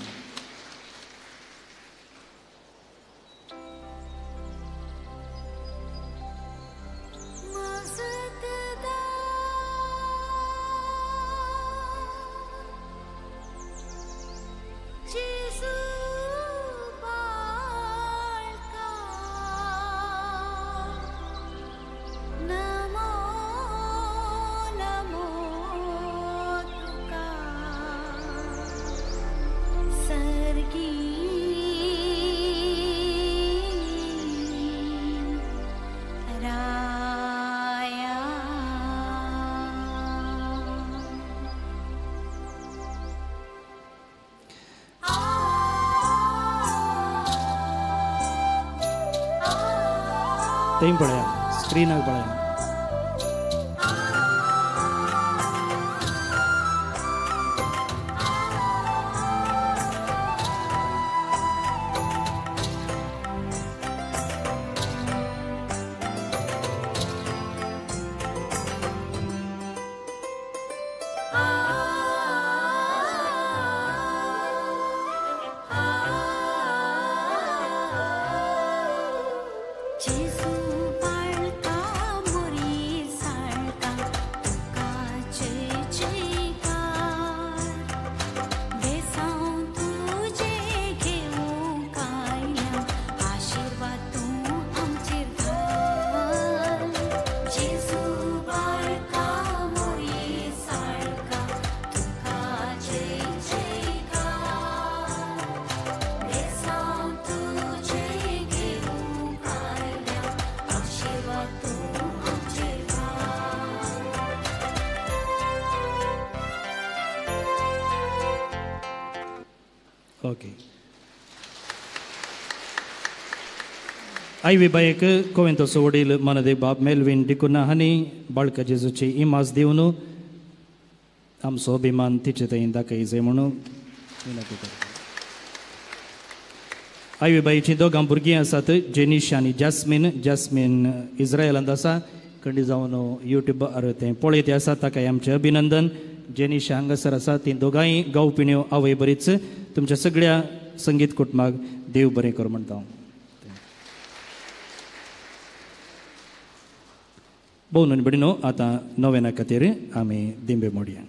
थंय पळया स्क्रिनाक पळया. जेजू बाळका ओके. आयवी बायक कोवेंतोचो वडील मनदेव बाब मेलवीन डिकुना हांणी बाळका जेजूची इमाज दिवन आमचो अभिमान तिचे थंय दाखय जाय म्हणून विनंती करता. आयवी बाईची दोगां भुरगीं आसात, जेनिश आनी जास्मीन. जास्मीन इस्रायलांत आसा, खंडी जावन युट्यूबार तें पळयत आसा, ताकाय आमचें अभिनंदन. जेनिश हांगासर आसा, तीं दोगांय गावपिण्यो आवय बरीच. तुमच्या सगळ्या संगीत कुटुंबाक देव बरें कर म्हणटा हांव. भोव भयणीनो, आतां नोवेना खातीर आमी दिंबे मोडया.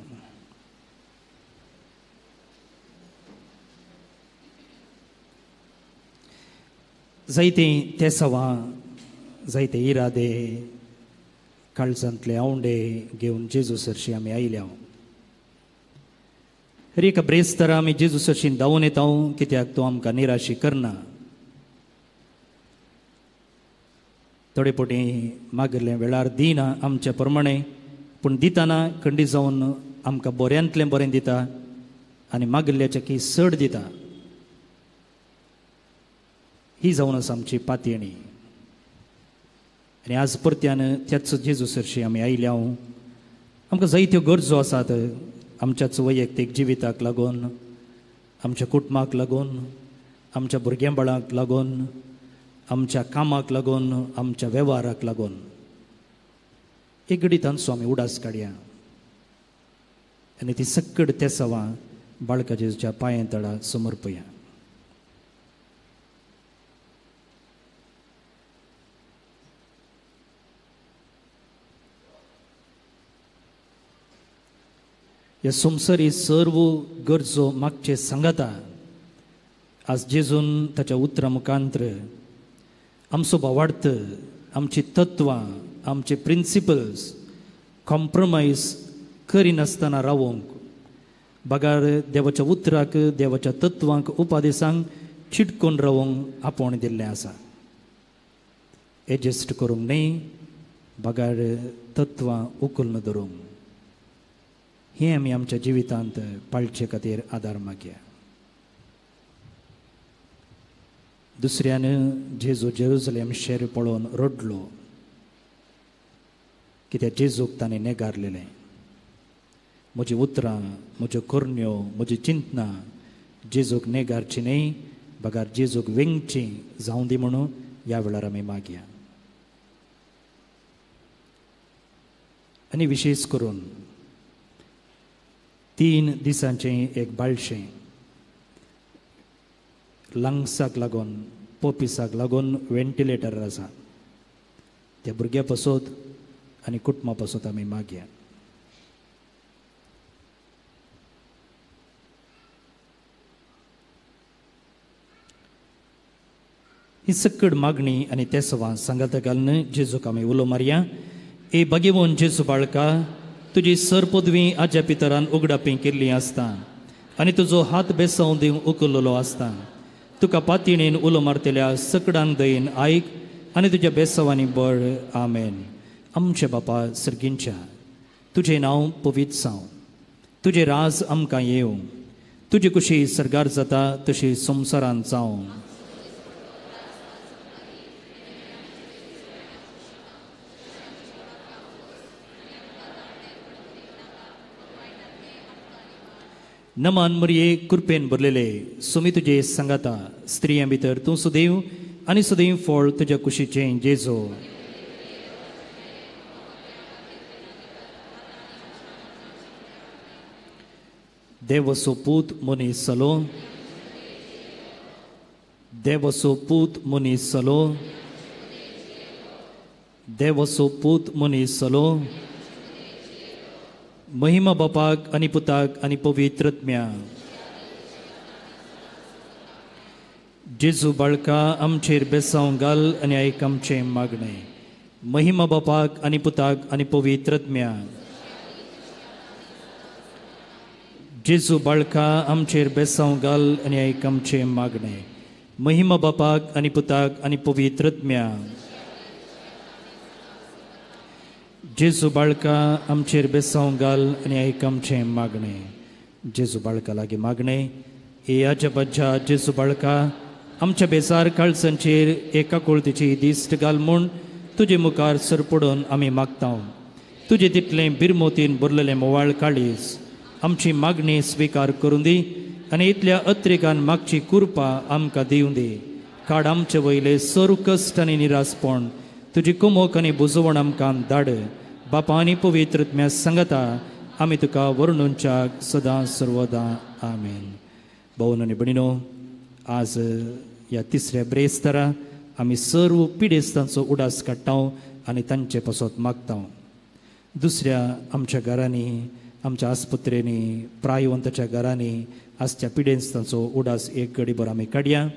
जायतीं तेसवां, जायते इरादे, काळजांतले आवंडे घेवन जेजू सरशी आमी आयल्या. हर एका ब्रेस्तारा आमी जेजू सरशी धांवून येता, कित्याक तो आमकां निराशी करना. थोडे फावटी मागिल्ले वेळार दिना आमच्या प्रमाणे, पूण दितना खंडी जावन आमकां बऱ्यांतलें बरें दिता आनी मागिल्ल्याच्या की चड दिता. ही जावन आसा आमची पातयेणी. आनी आज परत्यान त्याच जेजू सरशी आमी आयल्या. आमकां जायत्यो गरजो आसात आमच्याच वैयक्तीक जिविताक लागून, आमच्या कुटुंबाक लागून, आमच्या भुरग्यां बाळांक लागून, आमच्या कामाक लागून, आमच्या वेव्हाराक लागून. एक घडी तांचो आमी उडास काडया आनी ती सक्कड तेसवां बाळका जेजूच्या पांयां तळा समर्पया. ह्या संवसारी सर्व गरजो मागचे सांगाता आज जेजून ताच्या उतरां मुखांत्र आमचो भावार्थ, आमची तत्वां, आमचे प्रिंसिपल्स कॉम्प्रोमायज करिनासतना रावोंक बगार देवाच्या उतराक, देवाच्या तत्वांक, उपादेसांक चिटकून रावोंक आपोवण दिल्लें आसा. एडजस्ट करूंक न्हय, बगार तत्वां उखलून धरूंक. हें आमी आमच्या जिवितांत पाळचे खातीर आदार मागया. दुसऱ्यान जेजू जेरुजलेम शेर पळोवन रडलो, कित्याक जेजूक ताणें नेगारलेलें. म्हजी उतरां, म्हज्यो करण्यो, म्हजी चिंतनां जेजूक नेगारची न्हय, बगार जेजूक वेंगची जावं दी म्हणून ह्या वेळार आमी मागया. आनी विशेश करून 3 दिसांचें एक बाळशें लंग्साक लागून, पोपिसाक लागून व्हेंटिलेटर आसा, त्या भुरग्या पासत आनी कुटुंबा पासत आमी मागया. ही सक्कड मागणी आनी तेसवां सांगाता घालून जेजूक आमी उलो मारया. ए बागेवन जेजू बाळका, तुजी सर पदवी आज्या पितरान उगडापी केल्ली आसता आनी तुजो हात बेसांव दिवंक उखल्लो आसता. तुका पातयेन उलो मारतल्या सकडांक दयेन आयक आनी तुज्या बेसांवांनी बळ. आमेन. आमचे बापा सर्गींच्या, तुजें नांव पवित्र जावं, तुजें राज आमकां येवं, तुजी कुशी सर्गार जाता तशी संवसारांत जावं. नमान मरिये, कृपेन भरलेले, सुमी तुजे सांगाता, स्त्रियां भितर तूं सदैव आनी सदैव फळ तुज्या कुशीचें जेजो. देवसो पूत मनीस जालो, देवसो पूत मनीस जालो, देवसो पूत मनीस जालो. महिमा बापाक आनी पुताक आनी पवित्र आत्म्याक. जेजू बाळका, आमचेर बेसांव घाल आनी आयक आमचें मागणें. महिमा बापाक आनी पुताक आनी पवित्र आत्म्याक. जेजू बाळका, आमचेर बेसांव घाल आनी आयक आमचें मागणें. महिमा बापाक आनी पुताक आनी पवित्र आत्म्याक. जेजू बाळका, आमचेर बेसांव घाल आनी आयक आमचें मागणें. जेजू बाळका लागीं मागणें. हे आजबाज्या जेजू बाळका, आमच्या बेजार काळजांचेर एका कुळतीची दिश्ट घाल म्हूण तुजे मुखार सरपडून आमी मागता. तुजे तितलें बिरमोतीन भरलेलें मोवाळ काळीज आमची मागणी स्विकार करूं दी आनी इतल्या अत्रेकान मागची कृपा आमकां दिवं दी. काड आमचे वयले सर्व कश्ट आनी निरासपण, तुजी कुमोक आनी बुजवण आमकां धाड. बापा आनी पवित्र आत्म्या सांगता आमी तुका वर्णुनच्याक सदां सर्वदां. आमेन. भावन आनी भयणीनो, आज ह्या तिसऱ्या ब्रेस्तारा आमी सर्व पिडेस्तांचो उडास काडटा आनी तांचे पासत मागता. दुसऱ्या आमच्या घरांनी, आमच्या आस्पत्रेंनी, प्रायवंताच्या घरांनी आसच्या पिडेस्तांचो उडास एक घडीभर आमी काडया.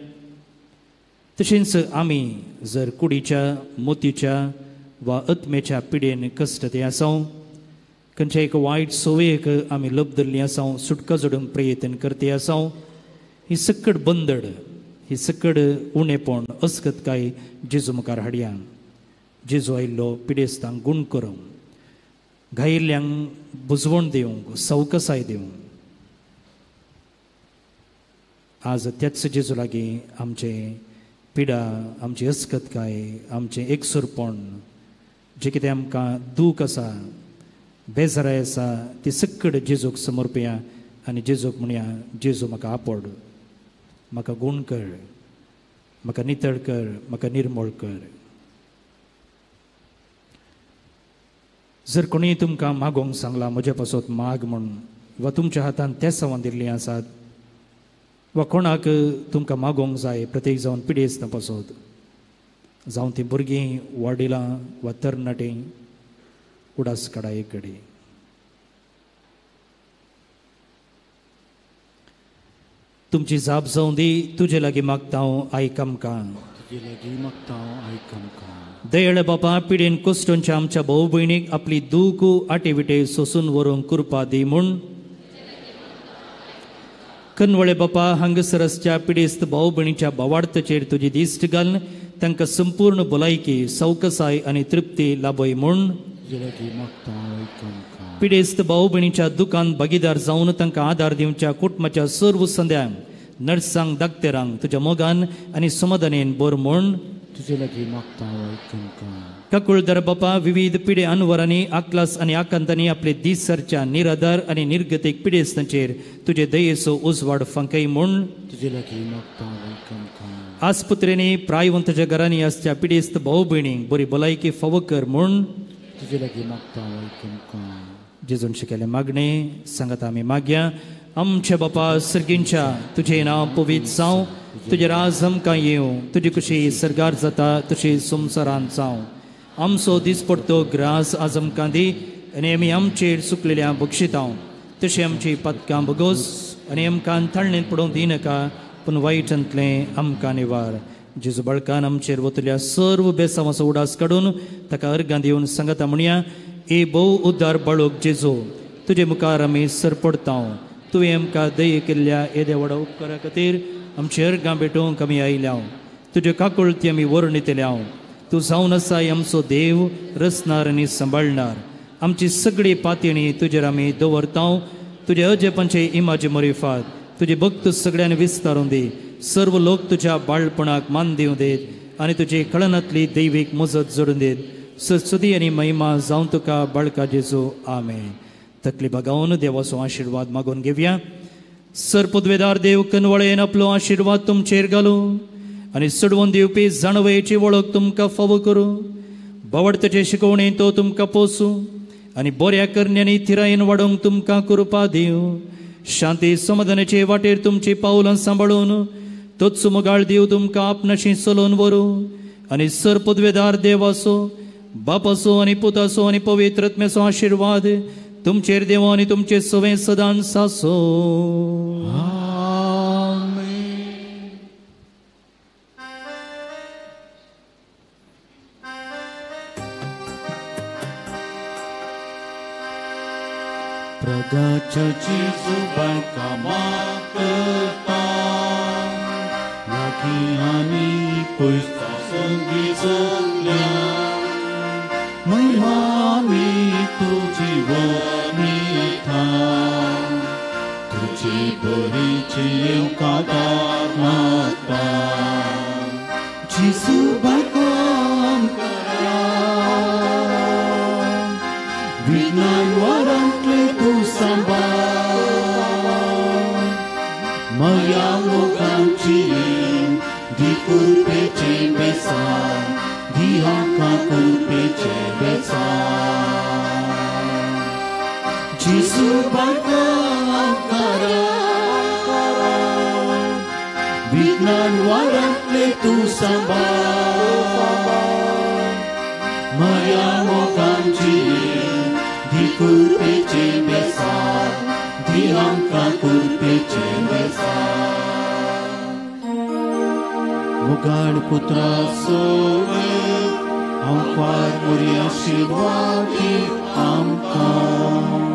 तशेंच आमी जर कुडीच्या, मोतीच्या वा आत्मेच्या पिडेन कश्ट ते आसाव, खंयच्या एक वायट संवयेक आमी लबदल्ली आसाव, सुटका जोडूंक प्रयत्न करते आसाव, ही सकट बंदड, ही सकट उणेपण, अस्कतकाय जेजू मुखार हाडया. जेजू आयिल्लो पिडेस्तांक गूण करूंक, घायिल्ल्यांक बुजवण दिवंक, सवकसाय दिवंक. आज त्याच जेजू लागीं आमचे पिडा, आमची अस्कतकाय, आमचें एकसुरपण, जें कितें आमकां दूख आसा, बेजाराय आसा, ती सकट जेजूक समर्पया आनी जेजूक म्हणया, जेजू म्हाका आपड, म्हाका गूण कर, म्हाका नितळ कर, म्हाका निर्मळ कर. जर कोणीय तुमकां मागोंक सांगलां म्हजे पासत माग म्हूण, वा तुमच्या हातान तेसांवां दिल्लीं आसात, वा कोणाक तुमकां मागोंक जाय प्रत्येक जावन पिडेस्तां पासत, जावं तीं भुरगीं, वडिलां वा तरणाटीं, उडास काडा एक घडी. तुमची जाप जावं दी, तुजे लागीं मागता हांव आयक आमकां. तुजे लागीं मागता हांव आयक आमकां. दयाळ बापा, पिडेन कोश्टोंच्या आमच्या भाव भयणीक आपली दूख आटेविटे सोसून व्हरूंक कृपा दी म्हूण. कनवळे बापा, हांगासर आसच्या पिडेस्त भाव भयणीच्या भावार्थाचेर तुजी दिश्ट घालून तांकां संपूर्ण भलायकी, सवकसाय आनी तृप्ती लाभय म्हूण. पिडेस्त भाव भयणीच्या दुखान भागीदार जावन तांकां आदार दिवच्या कुटुंबाच्या सर्व संद्यांक, नर्सांक, दाक्तेरांक तुज्या मोगान आनी समाधानेन भर म्हूण. काकुळदार बापा, विविध पिडे अनवरांनी, आकलास आनी आकांतांनी आपले दीस सरच्या निराधार आनी निर्गतीक पिडेस्तांचेर तुजे दयेचो उजवाड फांकय म्हूण. आस्पत्रेंनी, प्रायवंताच्या घरांनी आसच्या पिडेस्त भाव भयणींक बरी भलायकी फावो कर म्हूण. जेजून शिकयलें मागणें सांगात आमी मागया. आमच्या बापा सर्गींच्या, तुजें नांव पवित्र जावं, तुजें राज आमकां येवं, तुजी कशी सर्गार जाता तशी संवसारांत जावं. आमचो दिसपडतो ग्रास आज आमकां दी आनी आमी आमचेर चुकलेल्या बक्षितांव तशें आमची पदकां बगोस आनी आमकां थळणेंत पडोवंक दिनाका, पूण वायटांतलें आमकां निवार. जेजू बाळकान आमचेर वतल्या सर्व बेसांवाचो उडास काडून ताका अर्गां दिवन सांगता म्हणया, ए भोव उद्धार बाळूक जेजू, तुजे मुखार आमी सरपडतांव. तुवें आमकां दये केल्ल्या येद्या व्हडा उपकारा खातीर आमची अर्गां भेटोवंक आमी आयल्या. तुज्यो काकुळती आमी वर्णितल्या. तूं जावन आसाय आमचो देव, रचणार आनी सांबाळणार. आमची सगळी पातयणी तुजेर आमी दवरतांव. तुजे अजेपांचे इमाजी मरिफात तुजे भक्त सगळ्यांनी विस्तारून दी. सर्व लोक तुज्या बाळपणाक मान दिवं देत आनी तुजे कळनांतली दैवीक मजत जोडून देत. सत्सुदी आनी महिमा जावं तुका बाळका जेजू. आमेन. तकली बागावन देवाचो आशिर्वाद मागून घेवया. सर पदवेदार देव कनवळेन आपलो आशिर्वाद तुमचेर घालूं आनी चडवून दिवपी जाणवयेची वळख तुमकां फावो करूं. बावडताचे शिकवणेन तो तुमकां पोसूं आनी बऱ्या करण्यांनी थिरायेन वाडोवंक तुमकां कृपा दिवं. शांती समाधानाचे वाटेर तुमची पावलां सांबाळून तोच मोगाळ देव तुमकां आपणाशी चलोवन व्हरूं आनी सर पदवेदार देवाचो, बापाचो आनी पुताचो आनी पवित्र आत्म्याचो आशिर्वाद तुमचेर देव आनी तुमचे सवें सदां सासो. प्रगाच्या जेजू बाळका मागता, लागीं आनी पयस संगी जोडल्या, महिमा आमी तुजी वनिता, तुजी तुजी बरीची येवकादार मागता. जेजू बायको आमकां विज्ञान वरांतले तूं सांबाळ माया मोगांची दी कुरपेचें बेसांव दी आमकां कुरपेचें बेसांव. जेजू बायको आमकां विज्ञान वरांतले तूं सांबाळ माया मोगांची दी कुरपेचें बेसांव दी आमकां कुरपेचें बेसांव. मुगाड पुत्रा सोवे आमकार मोरी आशिर्वाद दी आमकां.